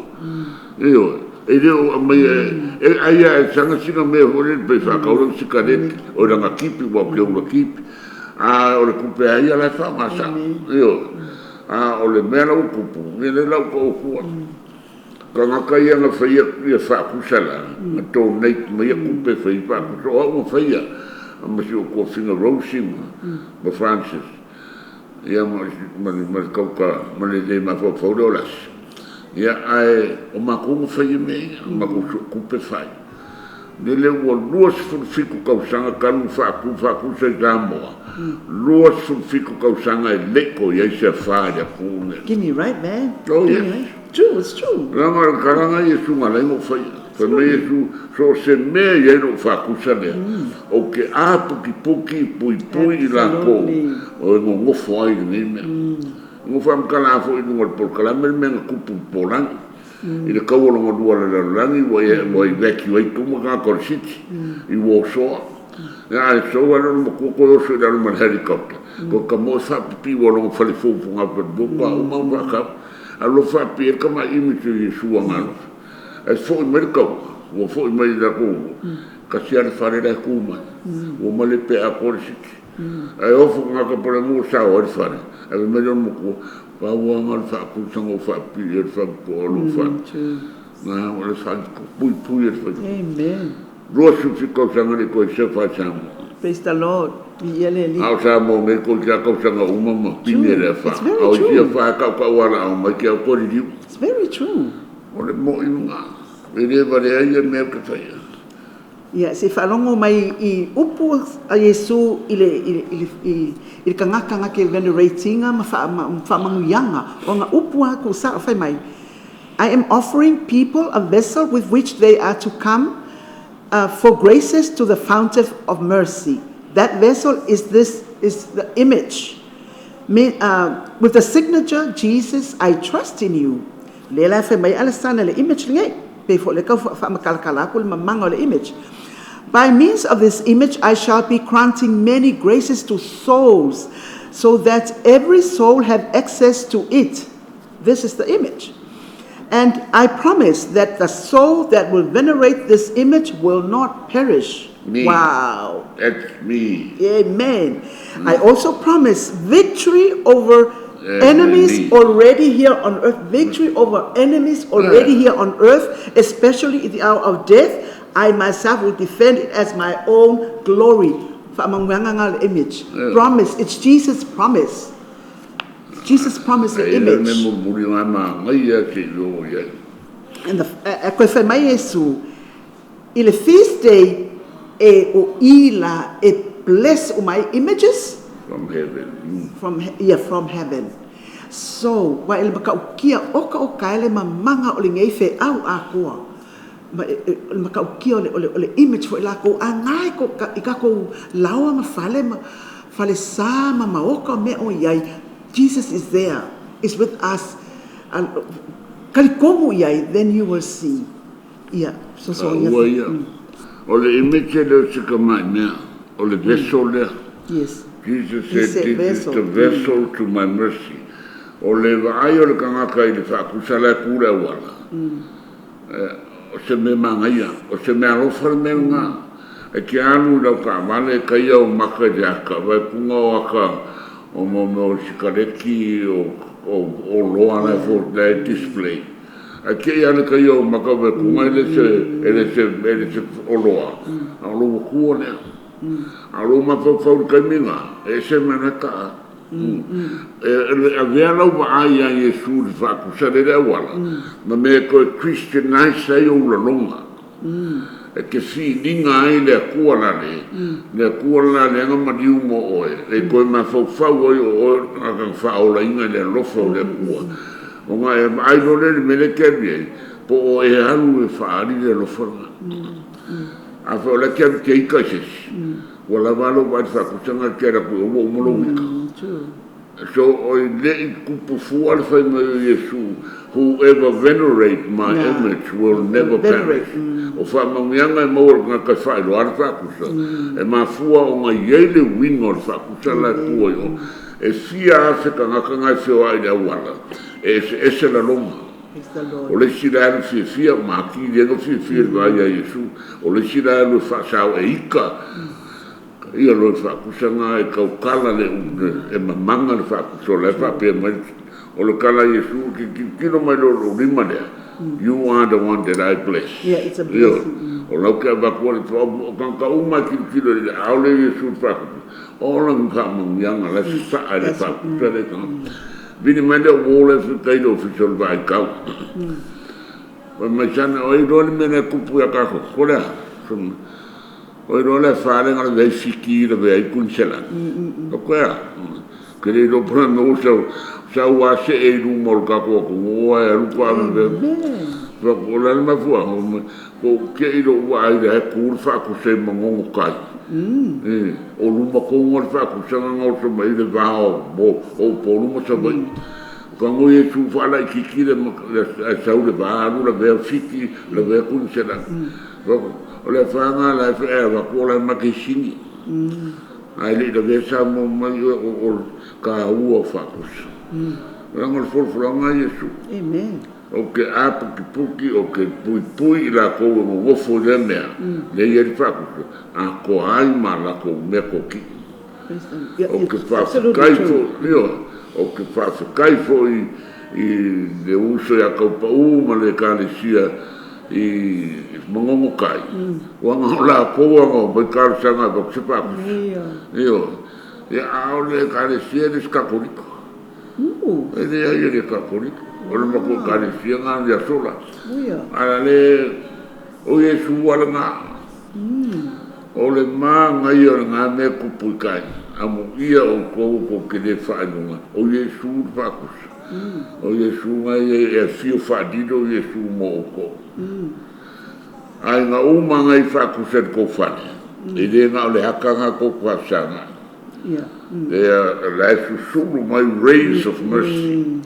Ioe. E le o aumaia e ai lava e saga sina mea foi lele pe faatau lau sikareti, o lana tipi aua ou te ula tipi. A o le tupe a ia la e faaaoga sao. Ioe. A o le mea la ua tupu, ia lea la ua ou taua atua. Tagata ia na faia ia faatusa la, na donate maia tupe e fai ai faatusa. O au na faia ma si ou toafina Rosie ma Francis, ia ma le tauta ma le le mafaufau lea o Lasi. Ia ae o matou na faia mea ia, o matou suetupe fai. Lele ua 27 tausaga talu ona faatu faatusa i Samoa, 27 tausaga e le i toe i ai se afa i le atunuu lenei. Give me right, man. Oh Give me yes. right. True, it's true. Leaga o le talaga Iesu na ala ai ona ou faia. Fai mai Iesu, so o se mea e i ai lou faatusa lea, ou te aputiputi puipui i latou Absolutely. o e nonofo ai i lenei mea. Na faamatala foi i luga o le polokalame le mea na tupu i Polangi. I le taua lona lua o le lalolagi ua ua evacuate uma tagata o le city i Warsaw. Ia ae sou lava lona matua toe oso i lalo ma le helicopter. Toe tamoe faapipii ua lona fale fou i Fogafalimua toa uma ona faatau. Alofa faapipii ai le tamaiti ma Iesu Agaalofa. Ae foi mai le taua, ua foi mai i latou tasi lava le fale la e tu mai. Ua male pe atoa le city. Ae ofo tagata po o le ua sao ai le fale. Ae fai mai lona matua, pau lava na o le faatusaga ua faapipii ai le faletua o lou fale. True. Na o le falepuipui e le faletua. Amen. 27 tausaga le toe sefa i Samoa. Praise the Lord. Viia le Alii. A o Samoa nei toe tia tausaga uma ma pine True. le afa. It's very A o isi true. afa e tautau ala au mai ke au toe liliu. It's very true. O le mo'i uga. E le valea ia mea ou te faia. Ia, se i faalogo mai i upu a Iesu i le, i le, i le, i, i le tagata na ke venerate ina ma, faa, ma faamanuiaga. O ana upu a tuusao fai mai, I am offering people a vessel with which they are to come for graces to the fountain of mercy. That vessel is this is the image. Me, with the signature, Jesus, I trust in you. Lea la e fai mai Alessandra le image lenei. Pei foi o lea tau faamatalatala atu le mamaga o le image. By means of this image, I shall be granting many graces to souls, so that every soul have access to it. This is the image. And I promise that the soul that will venerate this image will not perish. Me. Wow. That's me. Amen. I also promise victory over enemies Me. already here on earth. Victory over enemies already here on earth, especially in the hour of death. I myself will defend it as my own glory. Faamanuiaga nga le image. Promise. It's Jesus' promise. Jesus promised the E le image. me mulimuli ngā māngai a te ilo i ai. And the, e koe fai mai Iesu, i le feast day e o i la e bless uma ai images From heaven. From, yeah, from heaven. So, wa e le matautia oka oka e le mamaga o lenei feau atoa. Ma e, e, o le matautia o le, o le, o le image foi lakou a gae ko, ka, i kakou laoa ma fale ma Falesa ma maoka o mea o i ai, Jesus is there, is with us. Talitonu i ai, then you will see. Ia, fesoasoani atu. Taua ia. O le image e le o se tamai mea, o le vessel lea. Yes. Jesus He said, said this is vessel. the vessel to my mercy. O le vaai o le tagata i le faakusa la e tu le auala, o se mea manaia, o se mea alofa le mea lena. E te alu i lau taavale e taia o maka i le ata, vaai kuga o ata o mo mea o sikareti o oloa la e display. Ae te i lava le taia o maka vaai kuga e le se oloa, a o lou Atua lea. A o lou mafaufau i le taimi lena, e ese mea la e taa. E avea lau vaai ia Iesu i le faatusa lea i le auala, ma mea e toe Christianise ai ou lagona. E te filiga ai le Atua lale, le Atua la lea na maliu mo oe, e toe mafaufau ai o oe o le tagata na faaolaina i le alofa o le Atua. Ona e vaai loa lea i le mea lea e te alu i ai, po o e alu e faaali le alofa lena. Afai o la e te alu e te ita i se isi, ua lava a lou vaai i le faatusaga e te alu atu i o ua uma lou ita. So, e le i tupu fua le fai mai o Iesu, whoever venerate my image will never perish. O faamanuiaga e maua e le tagata e faailoa le faatusa, e mafua ona i ai le uiga o le faatusa la e tua i o. E fia afe tagata na e feoai i le auala, e eseese laloga. O le isi la e alu fiafia, ma atili ai ona fiafia i le vaai ia Iesu. O le isi la e alu e faasao e ita ia loa le faatusaga e tautala le e mamaga le faatusa o la e faapea mai o le tala a Iesu e te tilotilo mai loa i lou lima lea, you are the one that I bless. Yeah, it's a blessing. O lau te avatu ai o tagata uma e tilotilo i le aao lea o Iesu i le faatusa, o lana faamanuiaga la e sasaa i le faatusa lea i tagata. Vili mai le uo lea e i le ofisa o le vaitau. Fai mai sana, o ai loa le mea lea e tupu ia tatou, ko le a? O ai loa le afa lea na lavea ai Fiti, lavea ai Kuniselani. O koe a? Ke le iloa po o le a le mea ua sau, sau lava see i luma o le tatou atunuu ae alu pa lavea. O le a le mafuaaga? Ua ou te i lou vaai la e tu le faatusa i Manono tai. O luma tonu lava le faatusaga na oso mai ai le va o Upolu ma Savaii. Tago Iesu faalaitiiti le ae sau le va alu lavea Fiti, lavea Kuniselani. O le afaga la e avatu o la e makesini. Ae le i lavea Samoa mai o taua o faatusa. Leaga o le folafolaga a Iesu. Amen. Ou te apukipuki, ou te puipui i lakou e nonofo i lea mea, lea e i ai le faatusa, atoa ai ma latou mea tokii. Ou te faafetai foi, ioe, ou te faafetai foi i le uso ia Taupau ma le Ekalesia i Manono Tai, ua na o latou lava na omai talosaga e avatu se faatusa. Ioe. Ia, a o le Ekalesia e le o se Katoliko. E leai e le Katoliko. O le matou Ekalesia na i aso la. A le o Iesu lava lena. O le manaia o lena mea e tupu i tai, amuia outou tou te le faailoga, o Iesu le faatusa. O Iesu na e afio faalilo Iesu mo outou. Aiga uma na i faatusa i le tou fale, e le na o le ata na tou te faafesagai. Lea la e susulu mai rays of mercy,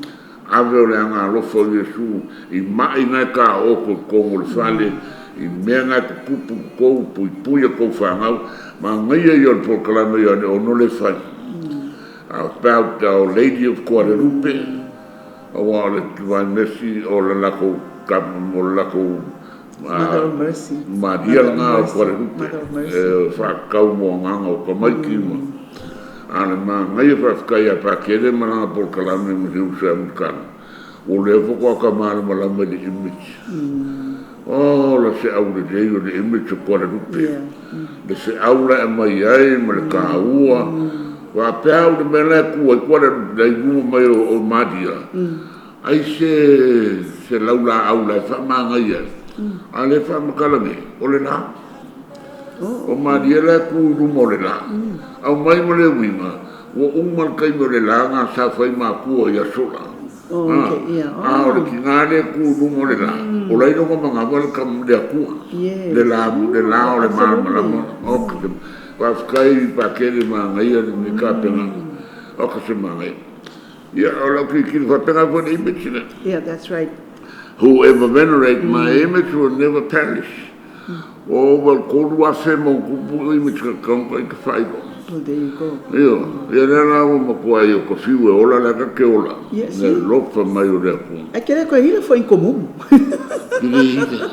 ave o le agaalofa o Iesu i mai na e taoto i totonu o le fale, i mea na e tutupu i totonu, puipui a tou fanau. Manaia ia o le polokalame o Ioane Ono lea e fai about Our Lady of Guadalupe, aua o le Divine Mercy o le latou o le latou Mother of Mercy. Maria lena o Guadalupe, e faatatau mo agaga o tamaiti ma a o le manaia faafetai ia Patele ma lana polokalame ma si uso ia Mulitalo, ua lea faatoa ta malamalama i le image. Oh, la feau lelei o le image o Guadalupe. Le feau la e aumai ai ma le taua. Faapea au le mea la e tu ai Guadalupe la i luma mai o Maria, ai se laulaau la e faamanaia ai. A o lea e faamatala nei, o le la. O Maria la e tu i luma o le la. Aumai ma le uiga, ua uma le taimi o le la na sa fai matua i aso la. A o le tina lea e tu i luma o le la, o la e iloga manava le Atua. Le la, le la o le malamalama. Faafetai Pakele manaia lenei tapenaga. Oka se manaia. Ia, o lau tilotilo faapena foi i le image lea. Yeah, that's right. Whoever venerate my image will never perish. O ova i le 3,000 ma ona tupu image ka i ka faailoa. Well, there you go. Ioe. Ia lea la ua matua ai o ka fiu e ola lea ka te ola. Yes. Le alofa mai o le Atua. Ai ke le koe ila fo in komumu. Ki le ila.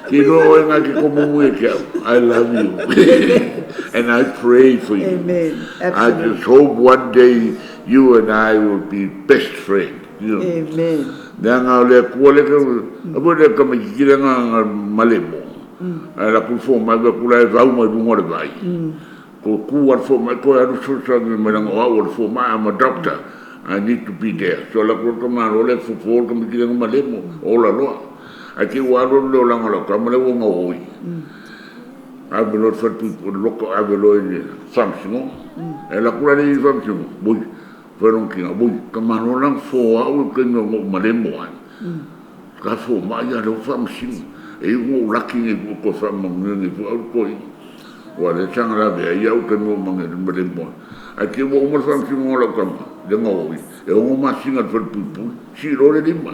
Ki loa oe nga ke komumu e ke au. I love you. And I pray for you. Amen. I Absolutely. just hope one day you and I will be best friends. You know. Amen. Leaga o le Atua lea ka, aua le tamaititi lea nga malemo. Ae la ku fo mai ku la e vau mai lunga o le vai. Ko ku al fo mai ko alu so so mai langa o au o le fo mai, I'm a doctor. I need to be there. So la ku ka malo le fo fo ka mi nga malemo o la loa. Ai te ua alu le olanga lau kama le ua ngaoi. Ave loa le falepuipui loko ave loa i le faamasinoga. E alu atu la le i le faamasinoga, ui, fai lona tiga, ui, ka malo la na fo au i le taimi o lou malemo ai. Ka fo mai ia lea ua faamasino. E iu ina ou laki nei foi toe faamanuia nei foi au i le toeaina. Aua o lea sa na lavea ai au i le taimi o ou malemo ai. Ae te i ua uma le faamasinoga o lau tama, le gaoi, e 6 masina i le falepuipui, sii loa le lima.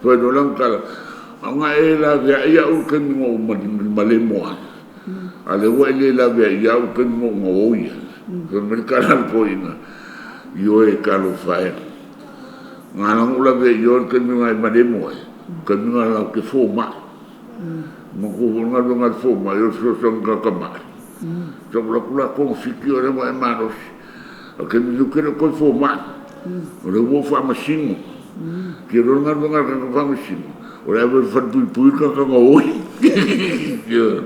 Fai loa lana tala, Ona e laveai au i le taimi na ou malemo ai, a o lea ua e le laveai ia au i le taimi na ou gaoi ai. Fai mai le tala a le toeaina, Ioe, talofa e, na ala ona ou laveai i oe i le taimi na e malemo ai, o le taimi lena latou te fomai. Manatua foi le galuega a le fomai o le fesoasoani i tagata mai. Sa ou alu atu la togafiti o lea ua e malosi. O le taimi nei ou te le o toe fomai, o lea ua ou faamasino. Ou te iloa le galuega a le tagata faamasino, o le ave i le falepuipui le tagata gaoi. Ioe.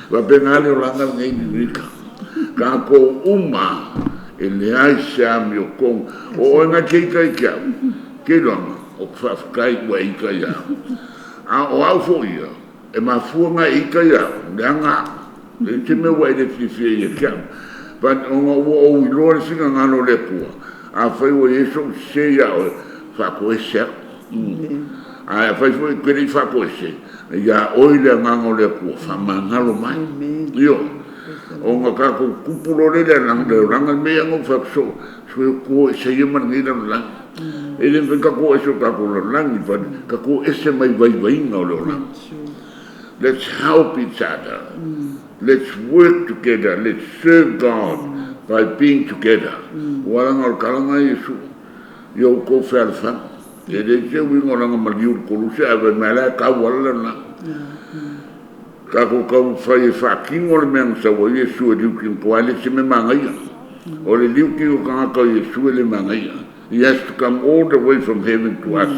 Faapena le olaga lenei Lilika. Tatou uma e leai se amiotonu. O oe na te ita i te au, te iloaga, ou te faafetai ua e ita ia au. A o au foi ia, e mafua ona e ita ia au, leaga au. E leai se mea ua e le fiafia ai ia te au. But ona ua ou iloa le finagalo o le Atua, afai ua i ai sou sese ia oe, faatoese au. Ae afai foi ou te le i faatoese, ia oe le Agaga o le Atua, faamagalo mai. Ioe. Ona tatou tupu loa lea i le olaga lenei, ia na ou fai atu soo, sue o ese ia ma lenei lalolagi. E le mafai ona tatou o ese i o tatou lalolagi, but tatou o ese mai vaivaiga o le olaga. Let's help each other. Let's work together. Let's serve God by being together. Ua laga o le tala na Iesu i o outou fealofani. E leai se uiga o lana maliu i le koluse ae fai mai la e tau ala lena. Tatou taumafai e faatino le mea na sau ai Iesu e liuti na toa e le se mea manaia. O le liuti o tagata o Iesu e le manaia. He has to come all the way from heaven to us.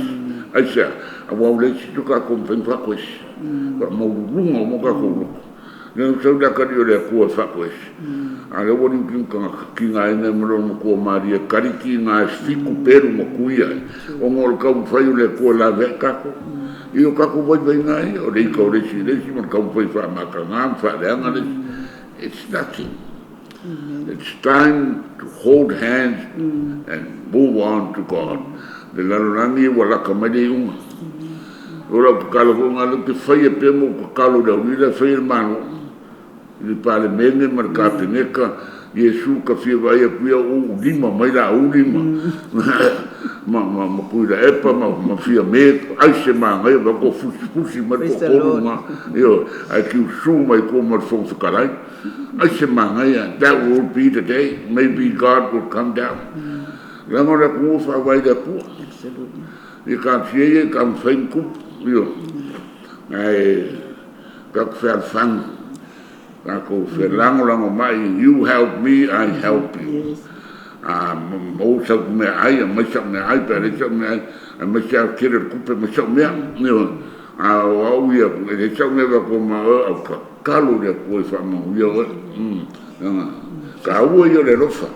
Aisea? Aua ua leai se isi o tatou e mafai ona faatoese. Faamaualuluga uma o tatou loto. Lea na sau le atalii o le Atua e faatoese. A o lea ua liuti le tagata, tigaina ai ma lona matua malie, tali tiga e fitu pelu na tuia ai, ona o le taumafai o le Atua e laveai tatou. I o tatou vaivaiga ia, o le ita o le isi i le isi ma le taumafai e faamataga ma faaleaga le isi. It's nothing. It's time to hold hands and move on to God. Le lalolagi ua lata mai le iuga. O lau tatalo foi lena, ou te faia pea ma ou tatalo i le aulila e fai e le Malo, i le Palemene ma le Kapeneta, Iesu ka fia vaai atu ia uu lima mai la uu lima ma ma ma Tuilaepa ma ma Fiame ai se manaia va ko fusi fusi mai Praise the toatolu Lord. na ioe ae kiusu mai tua ma le Fofoga Fetalai. Ai se manaia, that will be the day, maybe God will come down. Leaga o le atunuu e faavae i le Atua. Absolutely. Ia taatia ia i ka mafai ona tupu, ioe. Ae tatou fealofani, tatou felagolagomai, you help me, I help you. Yes. A maua sau meaai, aumai sau meaai, pe a leai sau meaai, aemaise lava tele o le tupe, aumai sau mea, ioe. A o au ia, e leai sau mea faapea ma oe, au tatalo i le Atua e faamanuia oe. Leaga, taua ia o le alofa.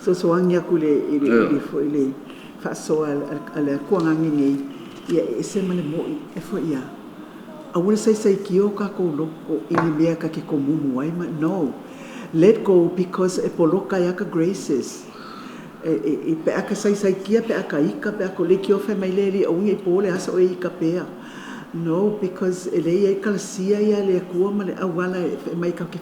Sosoagi aku i le i le i le foi le faasoa a le Akua gagi nei, ia e ese ma le mo'i e foi ia. Aua le saisaikio o kākou loko i ni mea ka ke komumu ai ma no. Let go because e poloka ai ka graces. E, e, e pe a ka saisaikia, pe a ka ika, pe a ko lekiō fai mai le alii aua nei po le aso e ika pea. No, because e leai ai kalasia ia le Akua ma le auala e mai ka ke.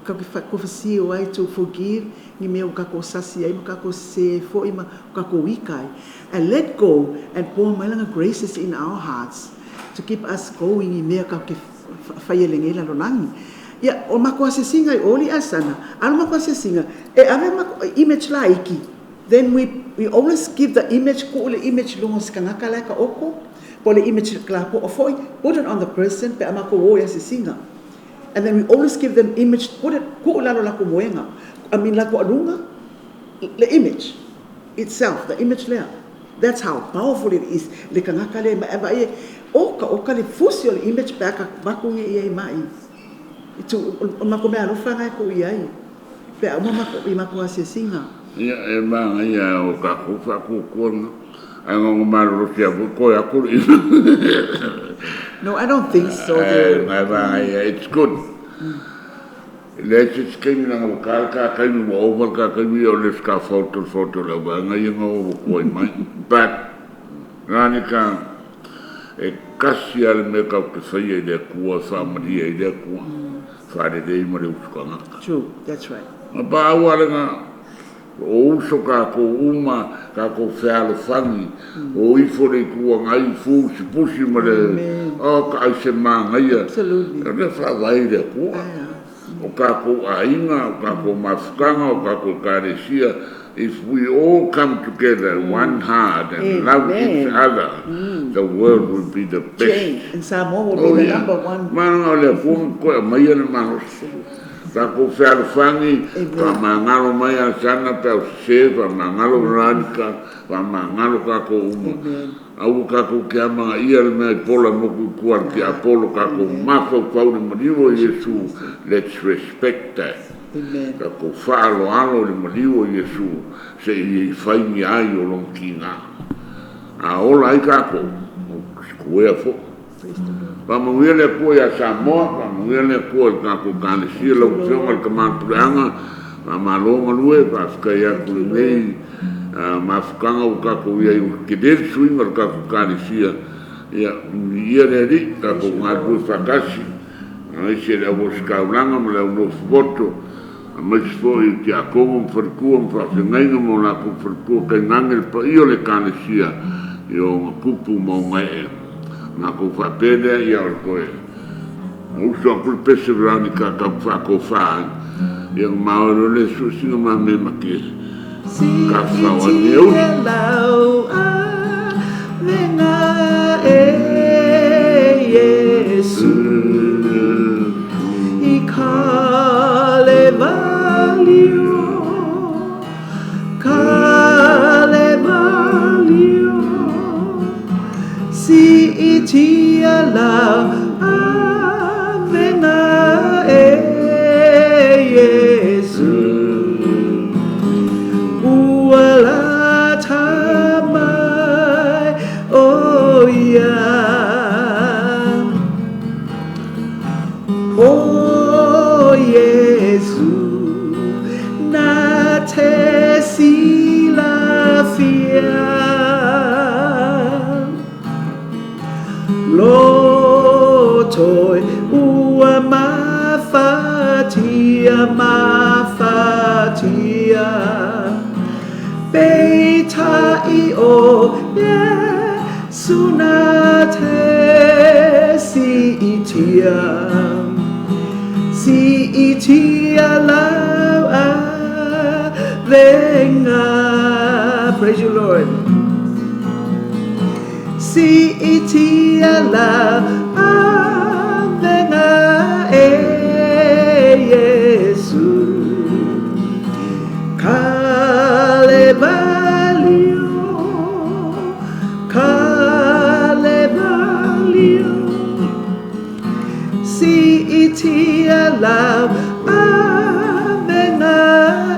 Tatou te faatofesio ai, to forgive, ni mea ua tatou sasi ai ma tatou sese ai foi ma tatou ita ai. And let go and pour mai Lana graces in our hearts to keep us going i mea tatou te faia i lenei lalolagi. Ia, o matou asiasiga i o alii Asana, a o le matou asiasiga, e ave matou image laiti, then we always give the image, tuu le image i luga o se tagata la e taoto, po o le image lapoa foi, put it on the person pe a matou o i asiasiga. And then we always give them image, put it, tuu i lalo o latou moega, I mean latou aluga, le image itself, the image lea. That's how powerful it is, le tagata lea e vaai e oka oka le fusi o le image pe a ka avatu nei i ai mai. O le matou meaalofa lena e tuu i ai pe a uma i matou asiasiga. Ia, e manaia o tatou faatuatuaga, ae na ona malolosi lava foi toe atu le No, I don't think so. Ae manaia, it's good. E leai se isi taimi leaga ua ta le ta taimi ua ova le ta taimi ia o le ka photo le photo o le auvaega ia na ua tuai mai. But, Ranika, e tasi lava le mea tatou te faia i le Atua e faamalie ai le Atua, faalelei ma le usu tagata. True, that's right. Na paau lava lena, o uso tatou uma, tatou fealofani, o ifo le Itu Agai, fusi pusi ma le, oh, taai se manaia. Absolutely. O le faavae i le Atua. O tatou aiga, o tatou mafutaga, o tatou ekalesia, if we all come together one heart and love each other, the world will be the best. Change, and Samoa will be the number one. Mana o le Atua na toe aumaia le malosi. Tatou fealofani, faamagalo mai Asana pe au sese, faamagalo Veronica, faamagalo tatou uma. Aua tatou te amanaia le mea i pola motu i tua le tiapolo, tatou mafaufau i le maliu o Iesu. Let's respect that. Tatou faaaloalo i le maliu o Iesu se i faigia ai o lona tiga. A ola ai tatou, o sikuea foi. Faamanuia le Atua ia Samoa, faamanuia le Atua i le tatou Ekalesia, lau Afioga i le Tama Puleaga, faamalo galue, faafetai atu i lenei mafutaga ua tatou i ai, ua tele le suiga o le tatou Ekalesia, ia, viia le Alii, tatou galulue faatasi, aemaise le au ositaulaga ma le au nofofoto, aemaise foi i tiakono ma faletua ma faafeagaiga ma o latou faletua, tainane le paia o le Ekalesia i ona tupu ma ona ee. Matou faapea lea, ia o le toe uso atu le pese Veronica tau faatofa ai. Ia ona maoe loa lea sue sina ma me ma ke ka whao ai me uri. Siitia lau avega e Iesu, ua lata mai o ia. O Iesu na te silafia, lotoi ua mafatia, mafatia, peitai o Iesu na te siitia, siitia lau avega. Praise you, Lord. Siitia lau avega e Iesu, Kalevalio, Kalevalio, siitia lau avega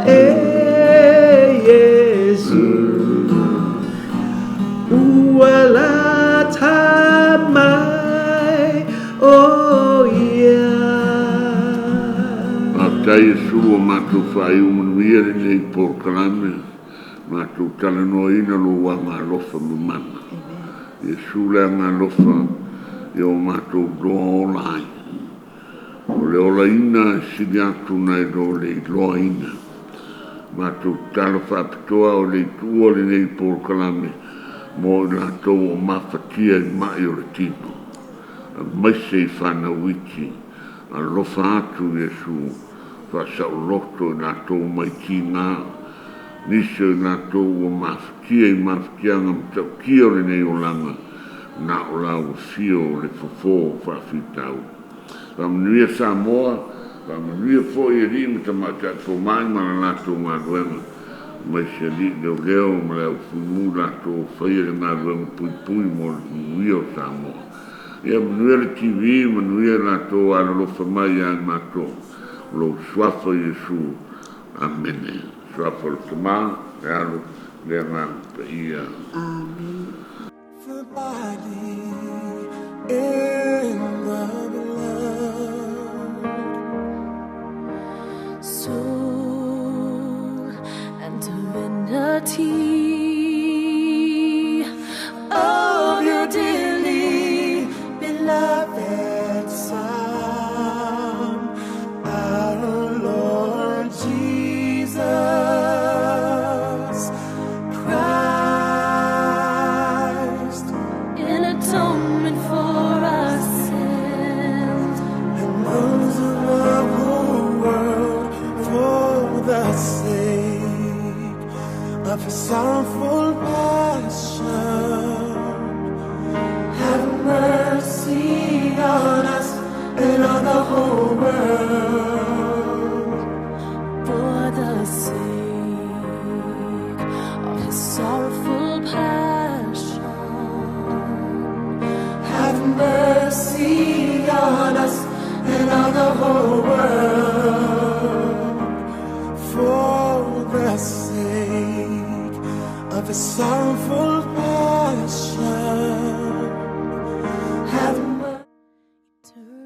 e Iesu, ua lata mai o ia. Faafetai Iesu ua matou faaiu manuia lenei polokalame, matou talanoaina lou agaalofa mamana. Iesu le agaalofa ia o matou iloa ola ai. O O le olaina e sili atu nai lo le iloaina. Matou tatalo faapitoa o le i tuua lenei polokalame mo i latou o mafatia i ma'i o le tino, aemaise i fanau iti. Alofa atu Iesu, faasaoloto i latou mai tiga, nisi o i latou ua mafatia i mafatiaga matautia o lenei olaga, na o lau afio o le fofo o faafitauli. Faamanuia Samoa, faamanuia foi alii ma tamaitai fomai ma le latou galuega, aemaise alii leoleo ma le aufuimu i latou o faia le galuega puipui mo le manuia o Samoa. Ia manuia le TV, manuia i latou o alolofa mai ia i matou. O lou suafa Iesu. Amene. Suafa o le Tama, le Alo, le Agaga Paia. Amene. The body in the blood. Soul and divinity of your dearly Beloved Son, our Lord Jesus Christ, in atonement for our sins. And those of the whole world, for the sake of his sorrowful passion, have mercy on us and on the whole world.